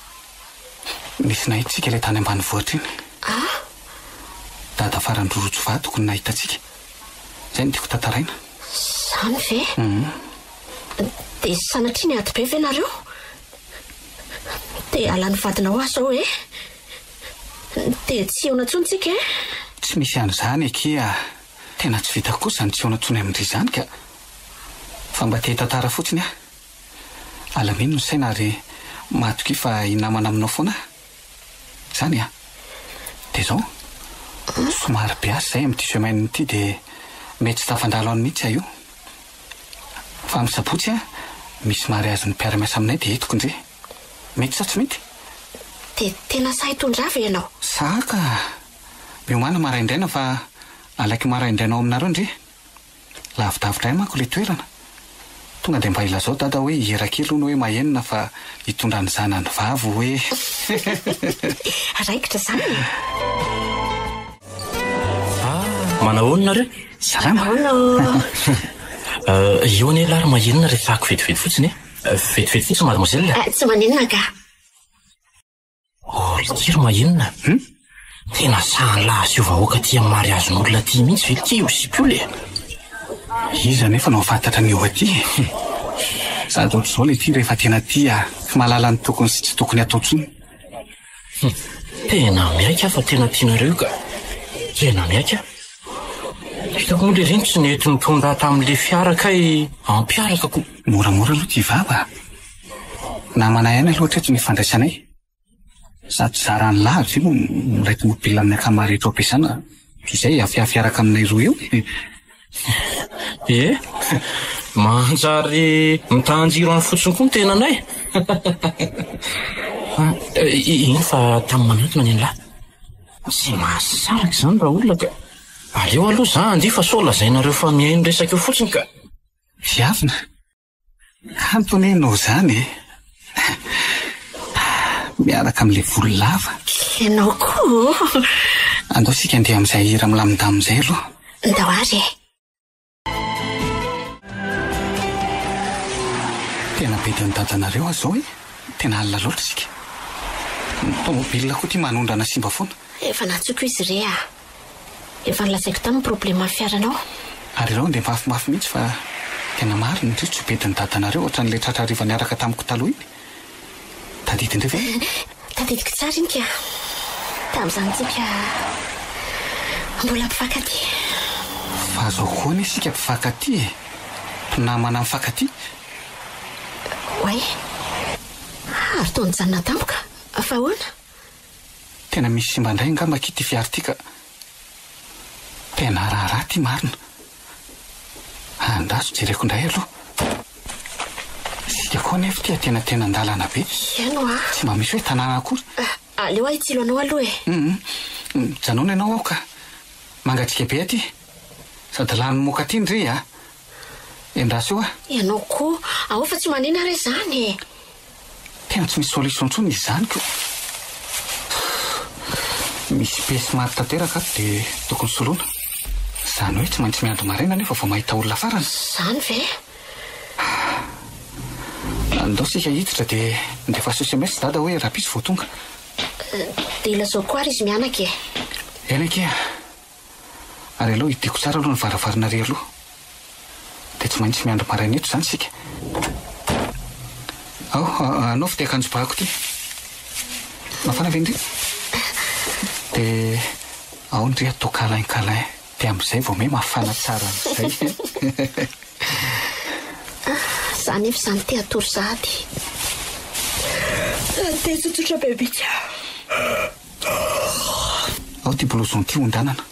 Nisy nahita isika ilay tany ambanivohitra iny. Ah! Dada farany rorojo vadiko no nahita antsika. Izay no tiako tantaraina. Izany ve? Hum. Dia sanatria niady be ve nareo? Te halan'ny vadinao aho izao e! Dia tsy hihaona intsony tsika e! Tsy misy an'izany akia a! Tena tsy vitako kosa izany tsy hihaona intsony amin-dry izany ka! Fa mba te hitantara fotsiny aho. Alamino ny saina ary matokia fa hinamana aminao foana aho. Izany an! Dia izao, somary be asa izahay amin'ity semaine ity dia mety tsy tafandalo any mihitsy aho io. Fa amin'ny sabotsy an, misy mariazin'ny mpiara-miasa aminay dia entiko ndry. Mety sa tsy mety? Dia tena sahy hitondra ahy ve ianao? Sahy ka! Miomàna maraindraina fa alaiko maraindraina ao aminareo ndry. Lavidavitra ahy manko ilay toerana. Tonga dia mba ilazao dada hoe hira kely hono hoe mahenina fa hitondra ny zanany vavy hoe. Raikitra izany e! Ah, manahoana nareo? Salama. Ahoana ô? Io anie lahy ry mahenina resahako vetivety fotsiny e. Vetivety fotsiny mademoiselle. Tsy maninona ka. Oh ry Tsiry mahinona? Hum? Tena sahan'lah asio vahoaka aty amin'ny mariazin'olona aty mihitsy ve ity io sipa io le? Iza anefa no hahafantatra ny eo aty e? Sady ohatr'izao le ity rehefa tena tia, tsy mahalala ny tokony sy tsy tokony atao intsony. Hum, tena miaiky aho fa tena tianareo io ka. Tena miaiky aho. Hitako moa le reny tsy nety nitondra ahy tamin'le fiara kay hampiaraka ko. Moramora aloha ity vava a! Namana ihany aloha hatreto ny ifandraisanay. Sady zaran'ny lahy ve no miray tomobile amin'ny akama rehetra ao am-piasana toy izay hiafiafy hiaraka aminay roa eo e? Ie, manjary mitanjiro any fotsiny koa ny tenanay. Iny fa tamy manantona ny an'lah. Tsy mahasaraka izany raha olona ka. Aleo aloha za handeha fa sao lazainareo fa mihaino resaka eo fotsiny ka. Viavina. Kanto anie ianao izany e! Miaraka amin'ilay volo lava. Ianao koa ô! Andao isika handeha amin'izay hira milamindamina izay aloha. Ndao ary e! Tena be dia ny dadanareo aho izao e! Tena alina loatra isika. Ny tomobile koa ity manondrana simba foana. Efa nantsoiko izy re a! Efa nolazaiko taminy problème ny fiaranao. Ary ireo andeha mafimafy mihitsy fa tena marina ndry tsy ho bedin'ny dadanareo ohatran'ilay tratra hariva niaraka tamiko taloha iny. Tadidindry ve? Tadidiko tsara iny ka. Tamin'izany tsika mbola mpifankatia. Fa zao koa anie isika mpifankatia e! Mpinamana mifankatia. Oay. Ary toa nijanona tampoka. Fa ahoana? Tena misy simba indray angamba akia ity fiara ity ka. Tena raharaha ity marina. Andraso jereko indray aloha. Isika koa anefa ity antenatenan-dalana be. Heno a! Tsy mba misy hoe tanàna akory. Aleo aho hitsilo anao aloha e. Hum. Mijanona ianao ao ka. Mangatsiaka be aty. Sady lany moka aty ndry a. Endraso eo aho. Ianao koa. Ao fa tsy manina re izany e. Tena tsy misy solution intsony izy izany ko. Misy pièce maty tanteraka ato dia tokony soloina. Izany hoe tsy maintsy miandry maraina anefa vao mahita olona farany. Izany ve? Andao isika hiditra dia andefaso sms dada hoe rahampitso vao tonga. Dia ilazao koa ary izy mianaka e. Eny akia. Ary aleo hidiako tsara aloha ny varavarana ary aloha. Dia tsy maintsy miandry maraina eto izany isika. Ao, anaovy ity akanjo bahako ity. Mafana ve ndry? Dia ao ndry atao câlin câlin. Dia amin'izay vao miha mafana tsara amin'izay. Za nefa izany te hatory sahady. Te tsotsotra be mihitsy aho. Ao ity blouson ity hondanana.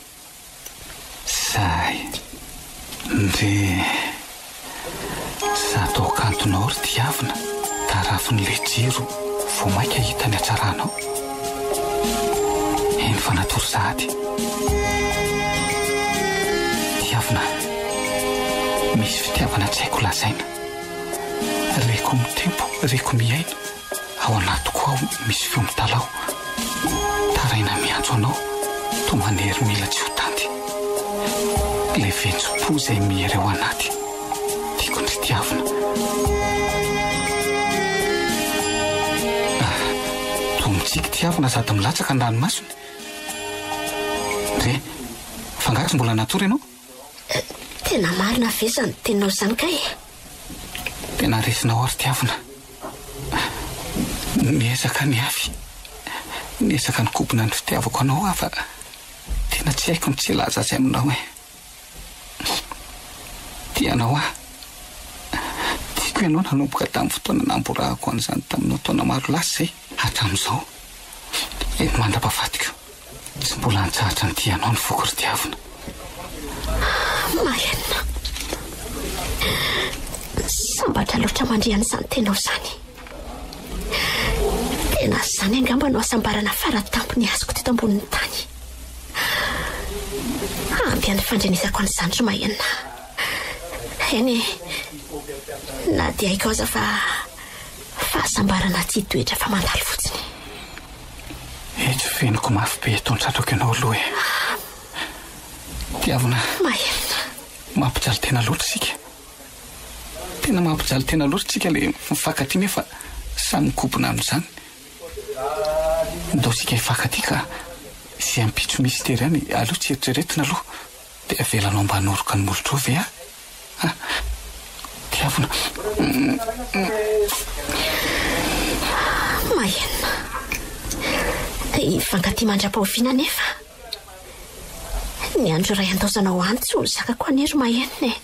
Zay. Ndry Zato kantonao ry tiavina tarafin'ilay jiro vao maika hita ny hatsaranao. Eny fa natory sahady. Tiavina, misy fitiavana tsy haiko lazaina. Reko mitempo, reko miaina. Ao anatiko ao misy feo mitalaho, taraina miantso anao, toa manery mila tsy ho tanty. Ilay ventsom-po izay miery ao anaty, tiako ndry tiavina. Ah, toa mitsiky tiavina sady milatsaka ny ranomasony. Re, fa angaha tsy mbola natory ianao? Tena marina ve izany teninao izany kay e? Tena resinao aho ry tiavina. Niezaka niafy, niezaka nikobona ny fitiavako anao aho fa tena tsy haiko ny tsy hilaza azy aminao e. Tia anao aho. Tiako ianao nanomboka tamin'ny fotoana namborahako an'izany taminao taona maro lasa izay hatramin'izao. Eny mandra-pahafatiko. Tsy mbola nitsahatra nitia anao ny foko ry tiavina. Marina. Sambatra loatra mandre an'izany teninao izany. Tena izany angamba no hasambarana faratampony azoko teto ambonin'ny tany. Ampy an'ny fandrenesako an'izany ry Mahenina. Eny e, na dia haiko aza fa fahasambarana tsy hitoetra fa mandalo fotsiny. Etsy feniko mafy be eto an-tratrako ianao aloha e. Tiavina. Maherina. Mampijaly tena loatra isika. Tena mampijaly tena loatra isika le mifankatia nefa samy mikobona amin'izany. Ndao isika hifankatia ka izay ampitso misy tery any aleo tsy eritreretina aloha. Dia avelanao mba hanoroka ny molotrao ve aho? Ah, tiavina. Mahenina. Hifankatia mandra-pahoviana anefa? Ny andro iray handaozanao any tsy ho zakako anie ry Mahenina e.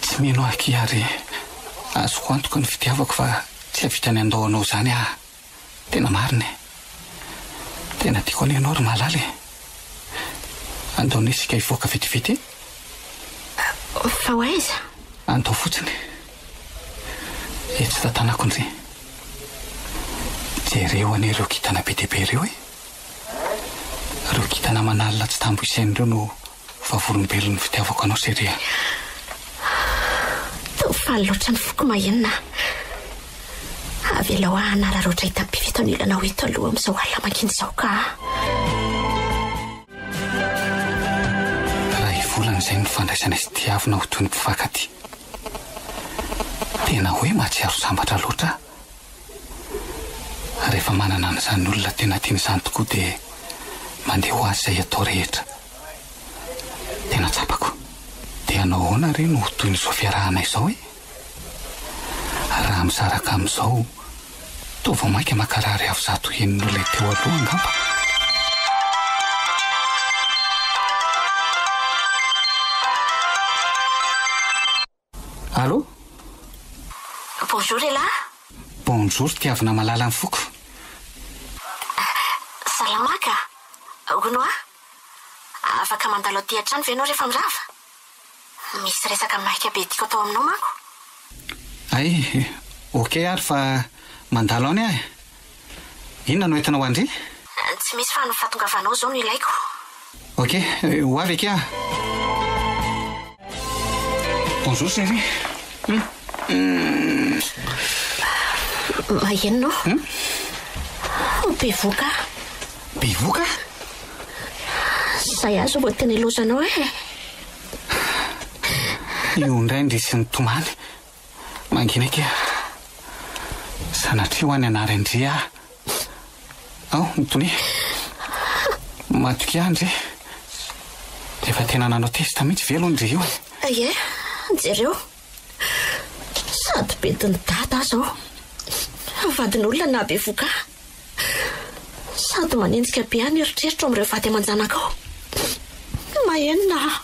Tsy mino ahy akia ary azoko antoka ny fitiavako fa tsy hahavita ny handao anao izany aho. Tena marina e! Tena tiako anie ianao ry malala e! Andao anie isika hivoaka vetivety e! Fa ho aiza? Andao fotsiny. Etsy tantanako ndry. Jereo anie ireo kintana be dia be ireo e! Ireo kintana aman'alina tsy tambo isaina ireo no Vavolombelon'ny fitiavako anao chérie a. Toa faly loatra ny foko mahenina a. Avelao aho hanararaotra hitapify eto anilanao eto aloha amin'izao alina mangina izao ka. Iray volana izay no nifandraisanay sy Tiavina ho toy ny mpifankatia. Tena hoe mahatsiaro sambatra loatra aho. Rehefa manana an'izany olona tena tiana izany tokoa dia mandeha ho azy izay atao rehetra. Tena tsapako. Dia hanao ahoana re no ho tohin'izao fiarahana izao e? Raha misaraka amin'izao, toa vao mainka mankarary avo 100 heny noho ilay teo aloha angamba. Allô? Bonjour elah. Bonjour Tiavina malala ny foko. Salama ka. Hono hoa, afaka mandalo aty an-trano ve ianao rehefa mirava? Misy resaka maika be tiako atao aminao manko. Hay, ok ary fa mandalo any aho e. Inona no entinao an-dry? Tsy misy fa ny fahatongavanao izao no ilaiko. Ok, ho avy akia aho. Bonjour chérie. Maheno anao? Bevoka aho. Bevoka? Izay aho izao vao tena ilaozanao e. Io indray ndry sy nitomany. Mangina akia. Sanatria ho any hanary an-dry aho. Ao, mitonia. Matokia an-dry. Efa tena nanao test mihitsy ve aloha ndry io e? Ie, jereo. Sady bedin'i dada aho izao. Vadin'olona nahabevoka ahy. Sady manenjika be ahy ny eritreritro amin'ireo vady aman-janakao. Mahenina aho.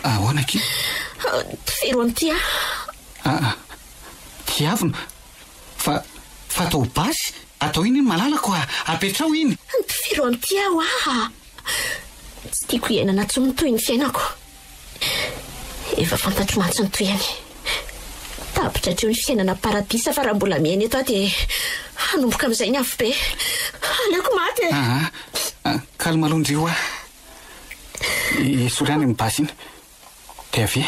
Ahoana akia? Tifiro an'ity aho. Aa, tiavina. Fa, fa atao basy? Atao iny iny malalako a! Apetraho iny! Tifiro an'ity aho aa! Tsy tiako hiainana intsony ny tohin'ny fiainako. Efa fantatro mantsy ny tohiny. Tapitra hatreo ny fiainana paradisa fa raha mbola miaina eto aho dia hanomboka amin'izay ny afobe. Aleoko maty e! Aa, calme aloha ndry hoa. Esory any ny basy iny. Dia avia,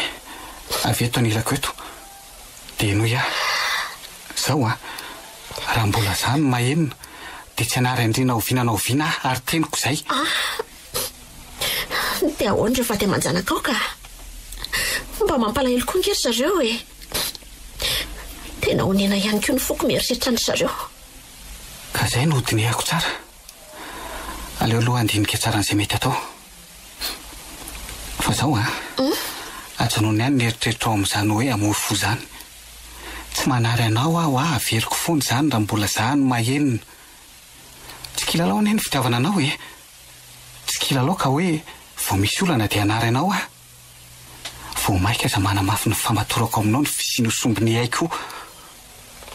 avia eto anilako eto. Dia henoy ahy. Zao an, raha mbola za no mahenina dia tsy hanary an-dry na oviana na oviana aho ary teniko izay. Ah! Dia ahoana ireo vady aman-janakao ka? Mba mampalahelo koa ange ry zareo e! Tena onena ihany koa ny foko mieritreritra an-dry zareo. Ka izay no hodinihako tsara. Aleo aloha handinika tsara an'izay mety atao. Fa zao an! Ajanony ihany ny eritreritrao amin'izany hoe hamory fo izany. Tsy manary anao aho a, averiko foana izany raha mbola za no mahenina. Tsy kilalao anie ny fitiavana anao e! Tsy kilalao ka hoe vao misy olana dia hanary anao aho. Vao maika aza manamafy ny famatorako aminao ny fisian'io sombiny aiko io.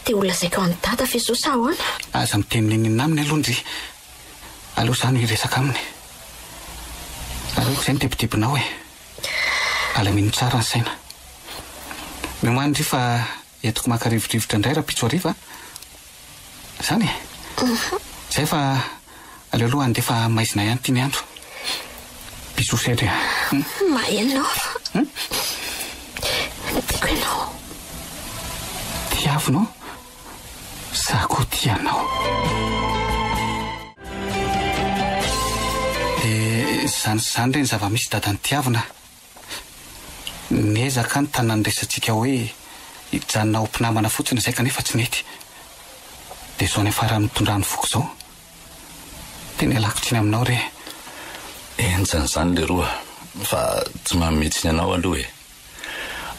Dia ho lazaiko an'i Dada ve izao sa ahoana? Aza miteny n'inon'inona aminy aloha ndry. Aleo za no hiresaka aminy. Aleoko izay ny tebitebinao e. Alamino tsara ny saina. Miomàna ndry fa entiko maka rivodrivotra indray rahampitso hariva a. Zany e? Zay fa aleo aloha handeha fa maizina ihany ity ny andro. Bisous chérie a. Maheno ianao. Tiako ianao. Tiavinao? Za koa tia anao. Dia izany sy izany re ny zava-misy dadan'i Tiavina a. Niezaka aho nitana ny resatsika hoe hijanona ho mpinamana fotsiny izay kanefa tsy nety. Dia izao niafaran'ny nitondran'ny foko izao. Tena ialako tsiny aminao re. Henjana izany leroa fa tsy manome tsiny anao aloha e.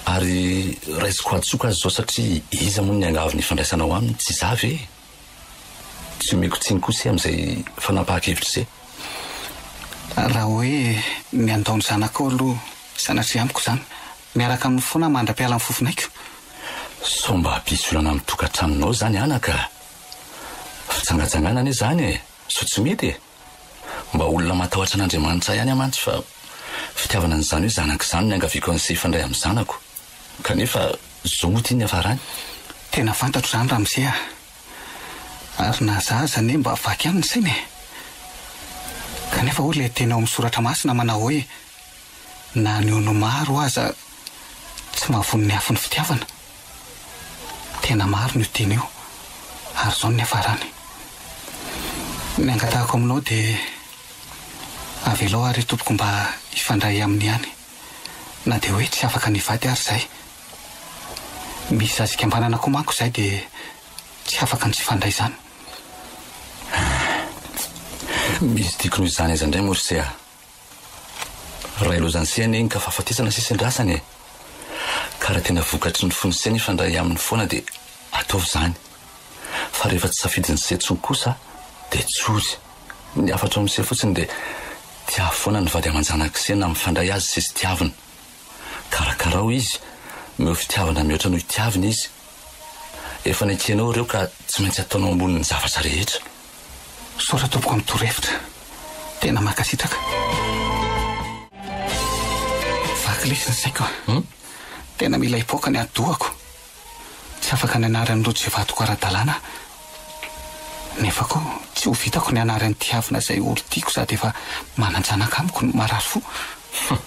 Ary raisiko hadisoako aza izao satria iza moa no niangavy ny hifandraisanao aminy, tsy izaho ve e? Tsy omeko tsiny kosa e amin'izay fanapahan-kevitra izay. Raha hoe ny handao ny zanakao aloha sanatria amiko izany. Miaraka aminy foana aho mandra-piala ny fofonaiko. Sao mba hampisy olana amin'ny tokantranonao izany anaka? Fijangajangana anie izany e! Sao tsy mety e! Mba olona matahotra an'Andriamanitra ihany aho mantsy fa fitiavana an'izany hoe zanaka izany no niangaviako an'ise hifandray amin'ny zanako. Kanefa zao moa ity ny niafarany. Tena fantatro izany ramose a! Ary na za aza anie mba vaky ihany ny saina e! Kanefa hoy ilay teny ao amin'ny soratra masina manao hoe na ny ono maro aza tsy mahavono ny afon'ny fitiavana. Tena marina io teny io ary izao no niafarany. Ny angatahako aminao dia avelao ary tompoko mba hifandray aminy ihany na dia hoe tsy afaka ny hivady ary izahay. Misy zaza ikambanana koa manko izahay dia tsy afaka ny tsy hifandray izany. Misy tiako noho izany aiza indray moa ry se a! Ray lozan'se anie iny ka fahafatesana sisa indrasany e! Ka raha tena vokatry ny fon'se ny hifandray aminy foana dia ataovy izany. Fa rehefa tsy safidin'se intsony kosa dia tsory. Ny hafatro amin'se fotsiny dia tiavo foana ny vady aman-janak'se na mifandray aza se sy tiavina. Karakarao izy, omeo fitiavana mihoatra noho itiavina izy. Efa nekenao ireo ka tsy maintsy ataonao ambonin'ny zavatra rehetra. Misaotra tompoko amin'ny torohevitra. Tena mankasitraka. Vaky lesy ny saiko a. Tena mila hipoaka ny atidohako. Tsy afaka ny hanary an'i Rojo izay vadiko ara-dalàna aho. Nefa koa tsy ho vitako ny hanary an'i Tiavina izay olon-tiako sady efa manan-janaka amiko no marary fo. Hum.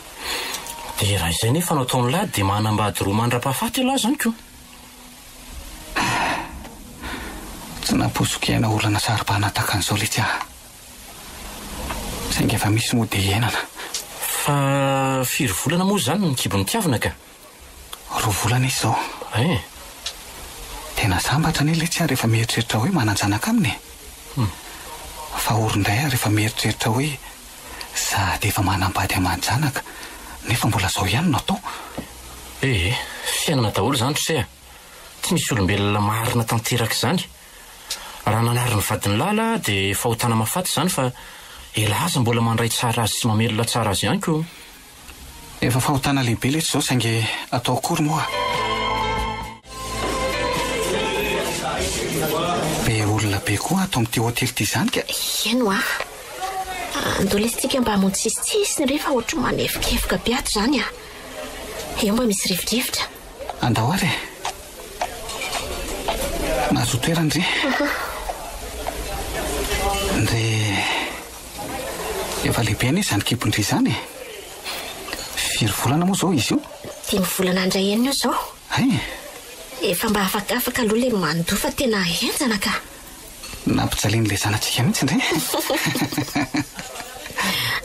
Dia raha izay nefa no ataon'lah dia manambady roa mandra-pahafaty ialahy izany ko. Tsy nampoiziko hiaina olana saro-bahana tahaka an'izao letsy aho. Saingy efa misy moa dia hiainana. Fa firy volana moa izany ny kibon'i Tiavina ka? Roa volana izy izao. Eh! Tena sambatra anie letsy aho rehefa mieritreritra hoe manan-janaka aminy e! Fa ory indray aho rehefa mieritreritra hoe sady efa manambady aman-janaka nefa mbola izao ihany no atao. Eh! Fiainana daholo izany ry se a! Tsy misy olombelona marina tanteraka izany. Raha nanary ny vadin'i Lala dia fahotana mahafaty izany fa elah aza mbola mandray tsara azy sy mamelona tsara azy ihany ko. Efa fahotana lehibe letsy izao saingy atao akory moa. Be olona be koa ato amin'ity hotely ity izany ka. Eny hoa. Andao lesy tsika mba hamonjy sisitsisiny re fa ohatry ny manefokefoka be ato izany a. Eo mba misy rivodrivotra. Andao ary e. Mahazoa toerana ndry. Ndry. Efa lehibe anie izany kibon-dry izany e. Firy volana moa izao izy io? Dimy volana indray enina eo izao. Hay! Efa mba afakafaka aloha ilay mandoa fa tena henjana ka. Nampijalian'ilay zanatsika mihitsy ndry.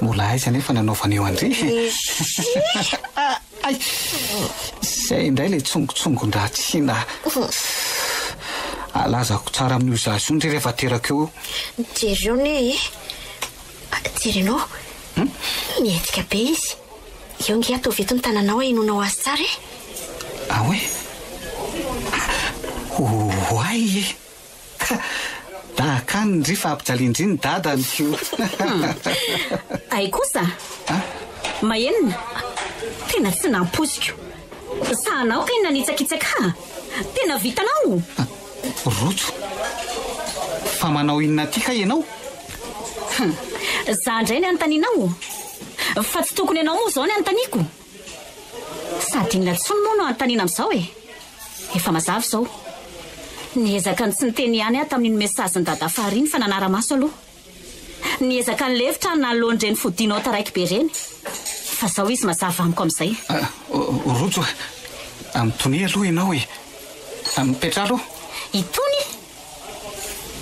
Mbola aiza anefa ny anaovana io an-dry? Ay! Izay indray ilay tsongotsongon-dratsina. Alazako tsara amin'io zaza io ndry rehefa teraka eo. Jereo anie e! Jerenao. Mihetsika be izy. Eo nge ataovy eto ny tananao ahenoanao azy tsara e! Ah ouais? Oay e! Ka dahaka any ndry fa ampijalian-dry ny dadany ko! Hay kosa! Mahenina! Tena tsy nampoiziko! Sahanao kay nanitsakitsaka ahy! Tena vitanao! Rojo! Fa manao inona aty kay ianao? Hum! Za indray ny anontanianao? Fa tsy tokony ianao moa izao ny anontaniako? Sady inona intsony moa no anontaniana amin'izao e? Efa mazava izao. Niezaka ny tsy niteny ihany aho tamin'iny message-n'i Dadafara iny fa nanara-maso aloha. Niezaka nilefitra aho nanoloan'ireny fodianao taraiky be ireny. Fa izao izy mazava amiko amin'izay. Rojo a! Mitonia aloha ianao e! Mipetraha aloha. Hitony?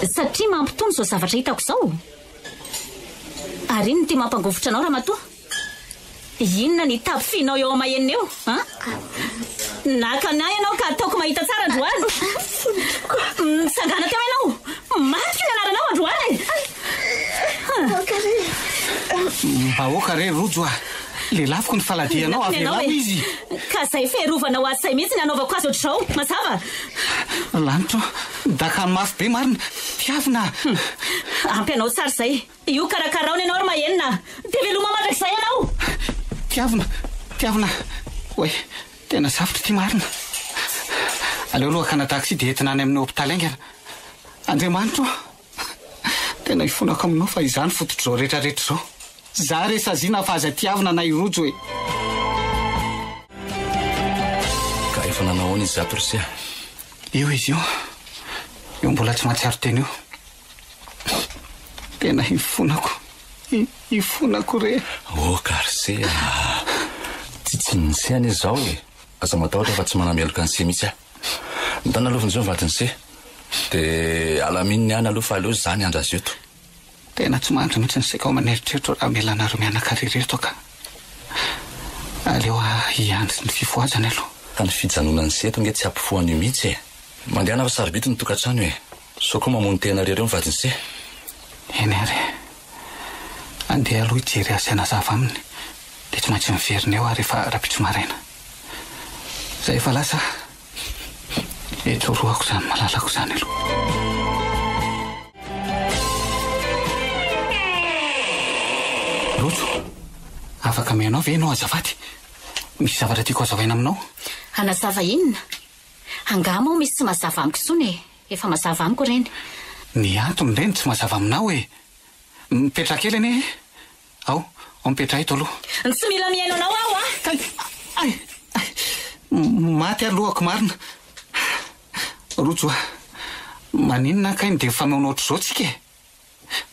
Satria mampitony izao zavatra hitako izao? Ary inona ity mampangovitra anao ramatoa? Inona ny tapofinao eo amahenina eo an? Naka an'ahy ianao ka ataoko mahita tsara androany. Mitsangàna teo ianao. Matiko ny anaranao androany e! Mba aoka re Rojo a! Lelafiko ny faladianao, avelao izy. Ka izay fiarovanao azy izay mihitsy ny hanaovako azy ohatr'izao, mazava? Lanitra o! Dakany mafy be marina! Tiavina a! Ampy anao tsara izay. Io karakarao ny anao ry Mahenina a! Dia veloma mandrakizay ianao! Tiavina! Tiavina! Oay! Tena sarotra ity marina! Aleo aloha hakana taxi dia entina any amin'ny hopitaly haingana. Andriamanitra o! Tena ifonako aminao fa izaho no fototr'izao rehetra rehetra izao. Za re saziana fa aza tiavina na i Rojo e! Ka efa nanao ahoana izy zato ry se a? Io izy io. Io mbola tsy mahatsiaro tena io. Tena ifonako, ifonako re. Oh ka ry se a! Tsy tsinin'i se anie izao e! Aza matahotra fa tsy manameloka an'i se mihitsy aho. Mitana aloha vonjeo ny vadin'i se. Dia alamino ny any aloha fa aleo za miandry azy eto. Tena tsy mandry mihitsy ny saiko aman'eritreritro raha hamela anareo mianaka irery eto ka. Aleo aho hiandry ny fifohazany aloha. Ka ny fijanonan'i se eto nge tsy hampifoha an'io mihitsy e! Mandehana fa sarobidy ny tokantrano e! Sao koa mamono tena irery eo ny vadin'i se. Eny ary e! Andeha aloha hijery azy sy hanazava aminy dia tsy maintsy miverina eo aho rehefa rahampitso maraina. Izay efa lasa aho. Eto roako izany malalako izany aloha. Rojo, afaka mihaino ahy ve ianao azafady? Misy zavatra tiako hazavaina aminao. Hanazava inona? Angaha moa misy tsy mazava amiko intsony e? Efa mazava amiko ireny. Ny antony ireny tsy mazava aminao e! Mipetraha kely anie e! Ao, ao mipetraha eto aloha. Tsy mila mihaino anao aho a! Kay! Ay! Ay! Maty aho lohako marina. Rojo a! Maninona kay no dia mifamaona ohatr'izao tsika e?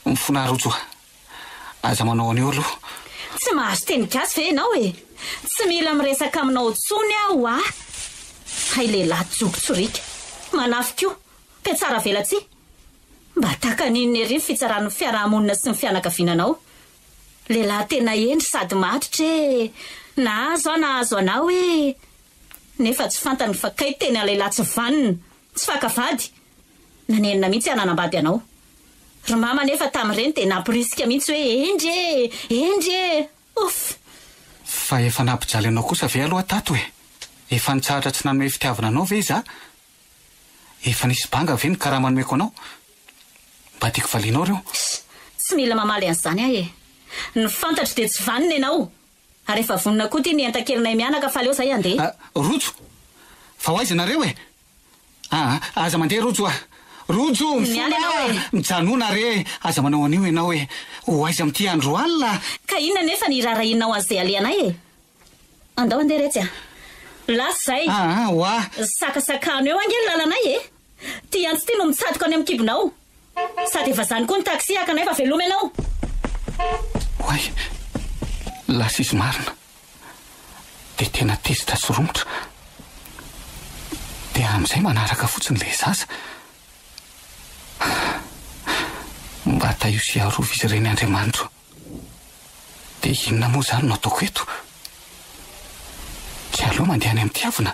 Mifona Rojo a! Aza manao an'io aloha. Tsy mahazo teny gasy ve ianao e? Tsy mila miresaka aminao intsony aho a! Hay lehilahy jokotsoriaka. Manafy koa. Mpiatsara velatsihy. Mba takany inona ery ny fitsaran'ny fiarahamonina sy ny fianakaviana anao? Lehilahy tena hendry sady matotra e! Nahazo aho nahazo anao e! Nefa tsy fantany fa kay tena lehilahy tsy vanona, tsy faka vady! Nanenina mihitsy aho nanambady anao. Ry mama anefa tamin'ireny dia namporisika mihitsy hoe hendry e! Hendry e! Ouf! Fa efa nampijaly anao kosa ve aloha tato e? Efa nitsahatra tsy nanome fitiavana anao ve izaho? Efa nisy banga ve ny karama nomeko anao? Mba tiako valianao ireo. Tsy mila mamaly an'izany aho e! Ny fantatro dia tsy vanona ianao! Ary efa vonona koa ity ny entan-kelinay mianaka fa aleo izahay handeha. Rojo! Fa ho aiza nareo e? Aa! Aza mandeha Rojo a! Rojo! Miala Mifona ianao a! e! Mijanona re! Aza manao an'io ianao e! Ho aiza amin'ity andro alina? Ka inona anefa ny hiraharahianao an'izay alehanay e? Andao handeha retsy a! Lasa izay. Aa, oa. Sakasakano eo ange ny lalanay e! Ty antsy ity no mitsatoka any amin'ny kibonao. Sady efa zany koa ny taxi hakanay fa veloma ianao. Oay! Lasa izy marina. Dia tena tezitra sy romotra. Dia amin'izay manaraka fotsiny ilay zaza. Mba tahio sy arovy izy ireny Andriamanitro. Dia inona moa izany no ataoko eto? Tsy aleo mandeha any amin'ny tiavina?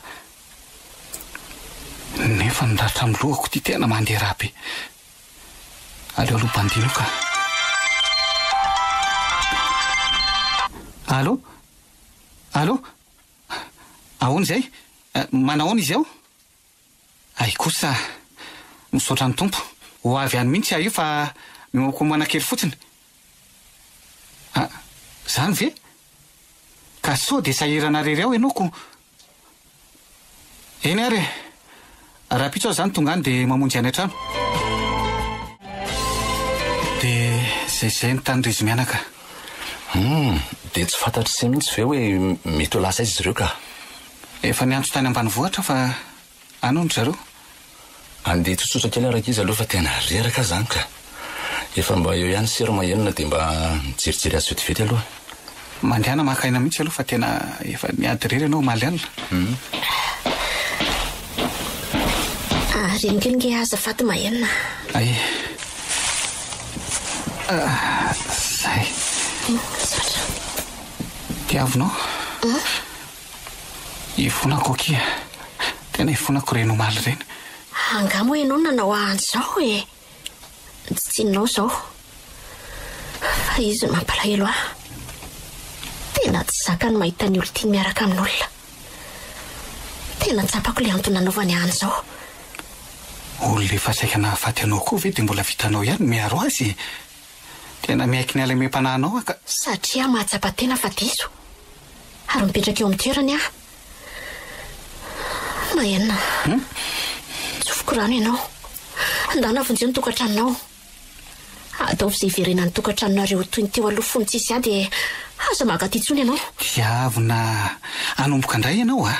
Nefa ny ratra amin'ny lohako ity tena mandeha rà be. Aleo aloha bandino ka. Allô? Allô? Ahoana izay? Manahoana izy ao? Hay kosa, misaotra ny Tompo. Ho avy any mihitsy aho io fa mihomakomana kely fotsiny. Ah, zany ve? Ka sao dia sahirana rery ao ianao ko. Eny ary e! Rahampitso aho izany tonga any dia mamonjy any an-trano. Dia izay izay ny tany ry izy mianaka. Humm, dia tsy fantatr'ise mihitsy ve hoe mety ho lasa aiza izy ireo ka? Efa niantso tany ambanivohitra fa any hono ry zareo. Andeha tsotsotra kely aho rankizy aloha fa tena reraka aho zany ka. Efa mba eo ihany serum enina dia mba mijerijery azy vetivety aloha. Mandehana maka aina mihitsy aloha fa tena efa niady irery ianao omaly alina. Reny kely nge azafady mahenina. Ay. Zay. Misaotra. Tiavinao? Ifonako akia. Tena ifonako ireny omaly ireny. Angaha moa ianao no nanao ahy an'izao e? Tsy tsininao izao. Fa izy no mampalahelo ahy. Tena tsy zaka ny mahita ny olon-tiany miaraka amin'olona. Tena tsapako ilay antony nanaovany ahy an'izao. Olona efa saika nahafaty anao koa ve dia mbola vitanao ihany ny miaro azy e? Tena miaiky ny halemem-panahinao aho ka. Satria aho mahatsapa tena fa diso. Ary mipetraka eo amin'ny toerany aho. Mahenina. Tsofiko rano ianao. Ndana vonjeo ny tokantranonao. Ataovy izay hiverenan'ny tokantranonareo ho toy ny teo aloha fony tsisy ady e. Aza maka aty intsony ianao. Tiavina hanomboka indray ianao a!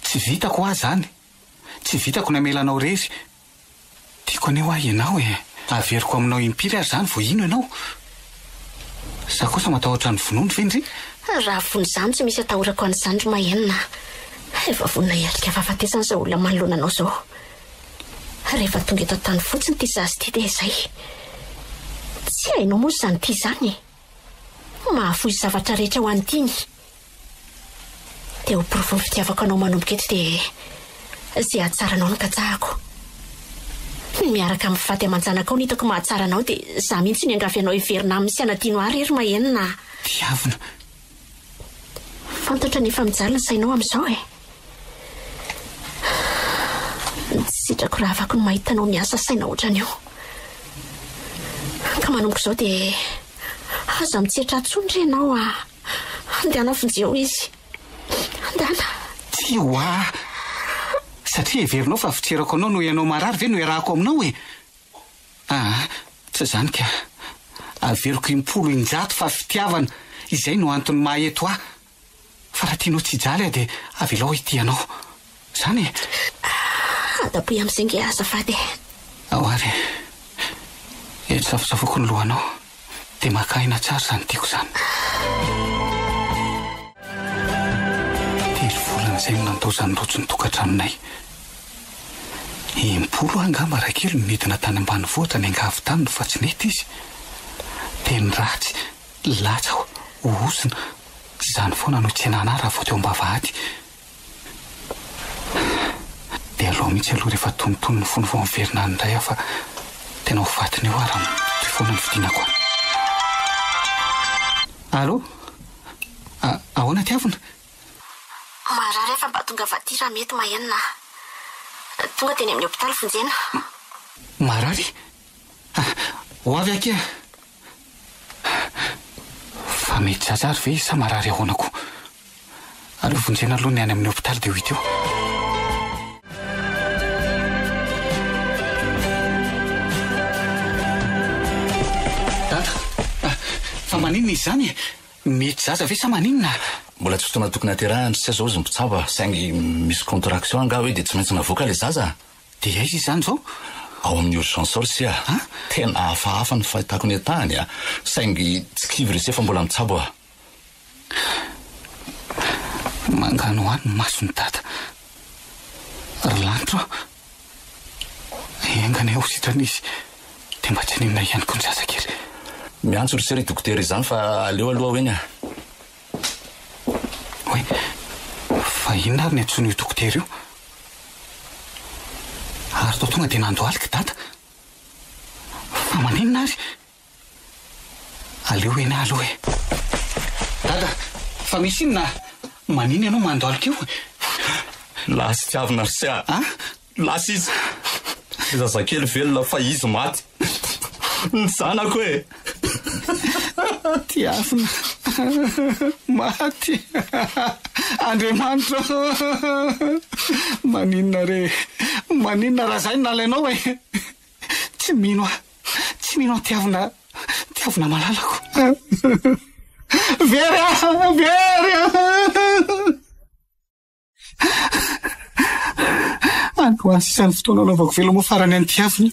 Tsy vitako hoa izany. Tsy vitako ny hamela anao irery. Tiako anie hoa ianao e! Averiko aminao impiry ary izany vao hino ianao? Za kosa matahotra ny vonono ve ndry? Raha vono izany tsy misy atahorako an'izany ry Mahenina a! Efa vonona hiatrika fahafatesana izao olona manoloana anao izao. Rehefa tonga eto an-tany fotsiny ity zaza ity dia izay. Tsy hainao moa izany ity izany e! Mahafoy zavatra rehetra ho an'ny tiany. Dia ho porofon'ny fitiavako anao manomboka eto dia izay hahatsara anao no katsahako. Ny miaraka amin'ny vady aman-janakao no hitako mahatsara anao dia izaho mihitsy no hiangavy anao hiverina aminy sy hanadino ahy re ry Mahenina a! Tiavina. Fantatro anefa mijaly ny sainao amin'izao e! Tsy sitrako rahavako ny mahita anao miasa saina ohatran'io. Ka manomboka izao dia aza mitsetra intsony re ianao a! Andehana vonjeo izy. Andehana. Tsia hoa! Satria heverinao fa fitserako anao noho ianao marary ve no iarahako aminao e? Aa, tsy izany ka. Averiko impolo injato fa fitiavana, izay no antony maha eto ahy. Fa raha tianao tsy hijaly aho dia avelao hitia anao. Izany e! Adaboy amin'izay nge azafady e! Ao ary e! Eto safosafoko ny lohanao. Dia maka aina tsara izany tiako izany. Telo volana izay no nandaozan'i Rojo ny tokantranonay. Impolo aho angamba Rakely no nidina tany ambanivohitra niangavy taminy fa tsy nety izy. Teny ratsy, latsa, ozona, izany foana no tsenana ahy raha vao teo am-bavahady. Dia aleo mihitsy aloha rehefa tonitony ny fony vao miverina any indray aho fa tena ho fatiny eo aho raha mitohy foana ny fidinako any. Allô? Ahoana Tiavina? Marary aho fa mba tongava aty raha mety Mahenina a. Tonga dia eny amin'ny hopitaly vonjena. Marary? Ho avy akia. Fa mety zaza ary ve izy sa marary ahoana koa? Aleo vonjena aloha ny any amin'ny hopitaly dia ho hita eo. Dada, fa maninona izy izany e? Mety zaza ve sa maninona? Mbola tsy fotoana tokony haterahany ry se zao izy mpitsabo a! Saingy misy contraction angaha hoe dia tsy maintsy navoaka ilay zaza? Dia aiza izy izany izao? Ao amin'ny urgence ao ry se a! Tena hafahafa ny fahitako ny entany a! Saingy tsy kivy ry se fa mbola mitsabo a! Manganohano ny mason'i Dada. Ry lanitra ô! Enga anie ho sitrana izy dia mba tsy haninona ihany koa ny zazakely. Miantso ry se ry dokotera izany fa aleo aloha ho eny a! Oay, fa inona ary ny antsoin'io dokotera io? Ary toa tonga dia nandohalika i Dada. Fa maninona ary? Aleo eny aloha e. Dada, fa misy inona? Maninona ianao mandohalika io? Lasa tsy avy Narcia a! Lasa izy! Ilay zazakely velona fa izy maty. Ny zanako e! Tiavina maty. Andriamanitra ô! Maninona re? Maninona raha izay no nalainao e? Tsy mino aho. Tsy mino aho Tiavina, Tiavina malalako. Very aho, very aho. Androany sisa ny fotoana anaovako veloma farany an'i Tiavina.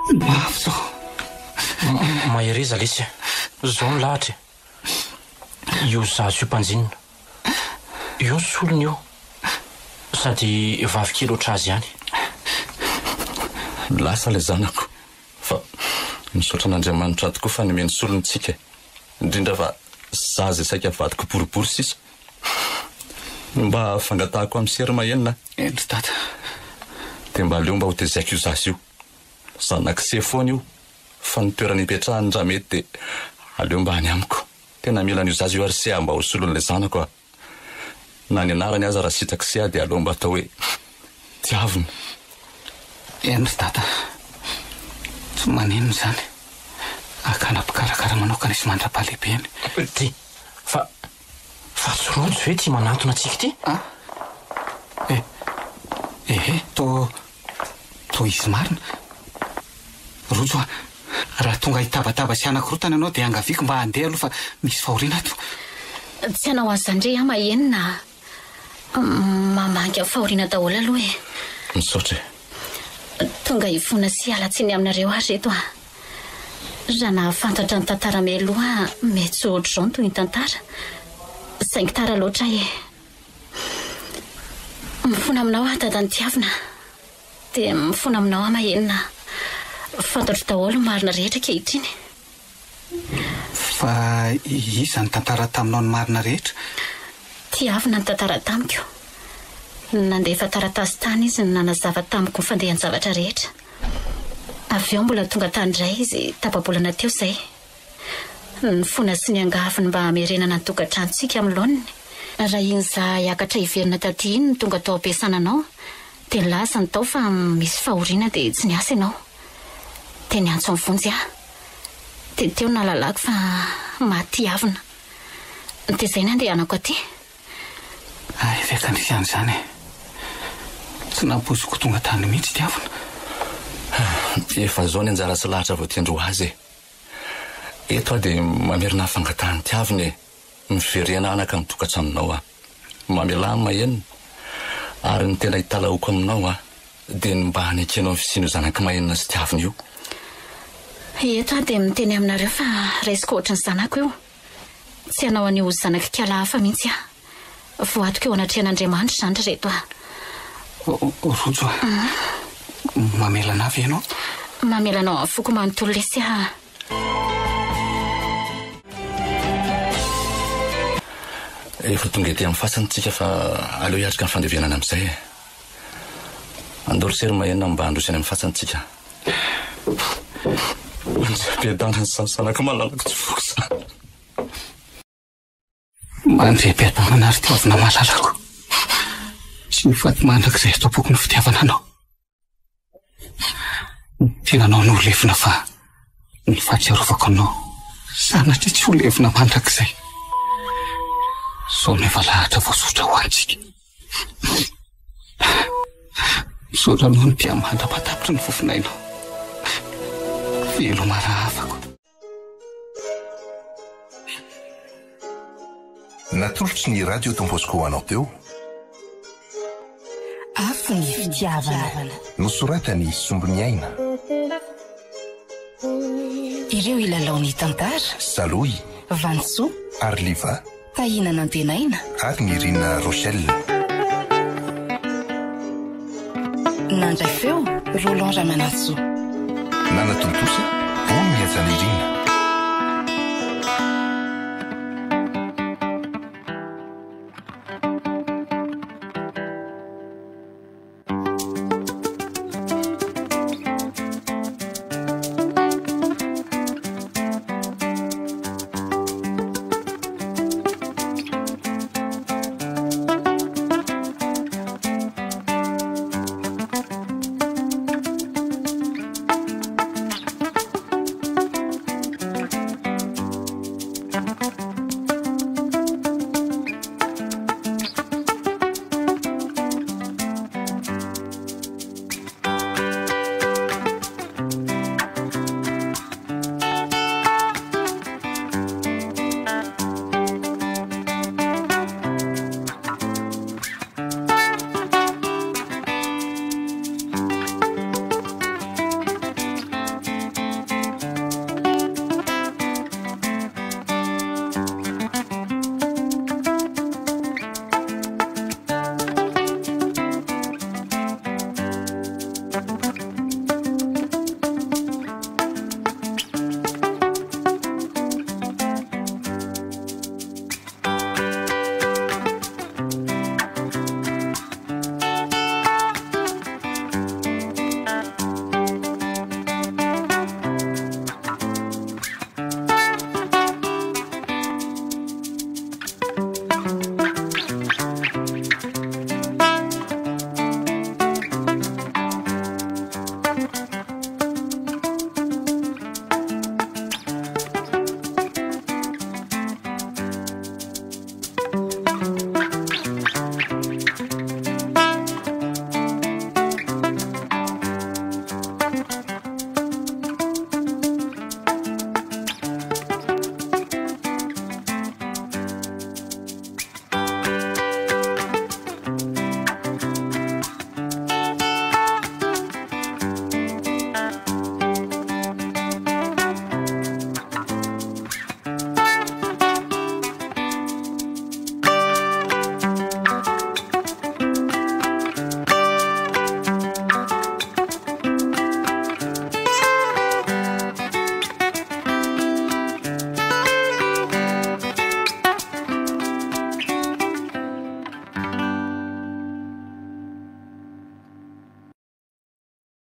Mafy zao. Mahereza lesy a. Zao ny lahatra e. Io zaza io mpanjinina. Io ny solony io. Sady vavy kely ohatr'azy ihany. Lasa ilay zanako. Fa misaotra an'Andriamanitra tokoa fa nomeny solony tsika e. Indrindra fa za izay saika vadiko boribory sisa. Mba fangatahako amin'i Sery Mahenina. Eny ry dada. Dia mba aleo mba ho tezaiko io zaza io. Zanak'i Se foana io. Fa ny toerana ipetrahany raha mety dia aleo mba any amiko. Tena mila an'io zaza io ary Se mba ho solon'ilay zanako a. Na ny anarany aza raha sitrak'i Se dia aleo mba atao hoe Tiavina. Eny ry dada, tsy maninona izany. Hakana mpikarakara manokana izy mandra-pahalehibeny. Ty, fa, fa tsy rojo ve ity manantona antsika ity? A? E, ehe, toa, toa izy marina. Rojo a, raha tonga hitabataba sy hanakorotana ianao dia angaviako mba handeha aloha fa misy fahoriana ato. Tsy hanao an'izany re aho mahenina a. Mamangy amin'ny fahoriana daholo aloha e. Misaotra e. Tonga hifona sy hiala tsiny aminareo aho ry reto a. Raha nahafantatra ny tantara mialoha mety tsy ho ohatr'izao ny tohin'ny tantara. Saingy tara loatra e. Mifona aminao aho dadan'i Tiavina. Dia mifona aminao aho Mahenina a. Fantatro daholo ny marina rehetra ankehitriny. Fa iza nitantara taminao ny marina rehetra? Tiavina nitantara tamiko. Nandefa taratasy tany izy nanazava tamiko ny fandehan-javatra rehetra. Avy eo mbola tonga tany indray izy tapa-bolana teo izay. Nifona sy niangavy ny mba hamerenana ny tokantranontsika amin'ny laoniny. Raha iny izaho hiakatra hiverina taty iny no tonga tao am-piasana anao dia nilaza ny tao fa misy fahoriana dia tsy niasa ianao. Dia niantso an'i Vonjy aho. Dia teo no nahalalako fa maty Tiavina. Dia izay nandehanako aty. Hay ve ka nisy an'izany e! Tsy nampoiziko ho tonga tany mihitsy Tiavina. Efa izao ny anjara sy lahatra voatendry ho azy e! Eto aho dia mamerina ny fangatahan'i Tiavina e! Miverena anaka ny tokantranonao aho. Mamelà ny Mahenina. Ary ny tena italahoako aminao aho dia ny mba hanekenao ny fisian'io zanak'i Mahenina sy Tiavina io. Eto aho dia miteny aminareo fa raisiko ohatry ny zanako io. Tsy hanao an'io ho zanak'i kala hafa mihitsy aho. Voadiko eo anatrehan'Andriamanitra izany ry reto a! Rojo a! Mamela anà ve ianao? Mamela anao amin'ny foko manontolo lesy aho. Efa tonga ety amin'ny fasana tsika fa aleo hiatrika ny fandevenana amin'izay e. Andao ry sery mahenina mba handroso any amin'ny fasana tsika. Mandriam-piadanana izany zanako malalako tsy foko izany. Mandriam-piadanana ry Tiavina malalako. Tsy ho faty mandrakizay ato am-poko ny fitiavana anao. Ny tenanao no ho levona fa ny fahatsiarovako anao sanatria tsy ho levona mandrakizay. Izao no efa lahatra voasotra ho antsika. Misaotra anao ny tia mandra-pahatapitry ny fofonainao. Veloma rahavako. Natolotry ny Radio Don Bosco anao teo. Afo ny fitiavana. Nosoratan'i Sombiniaina. Ireo hilalao ny tantara. Salohy. Vanisoa. Ary Liva. Tahina Nantenaina. Ary Nirina Rochelle. Nandray feo, Roland Ramanantsoa. Nanatontosa, Ony Mihajanirina.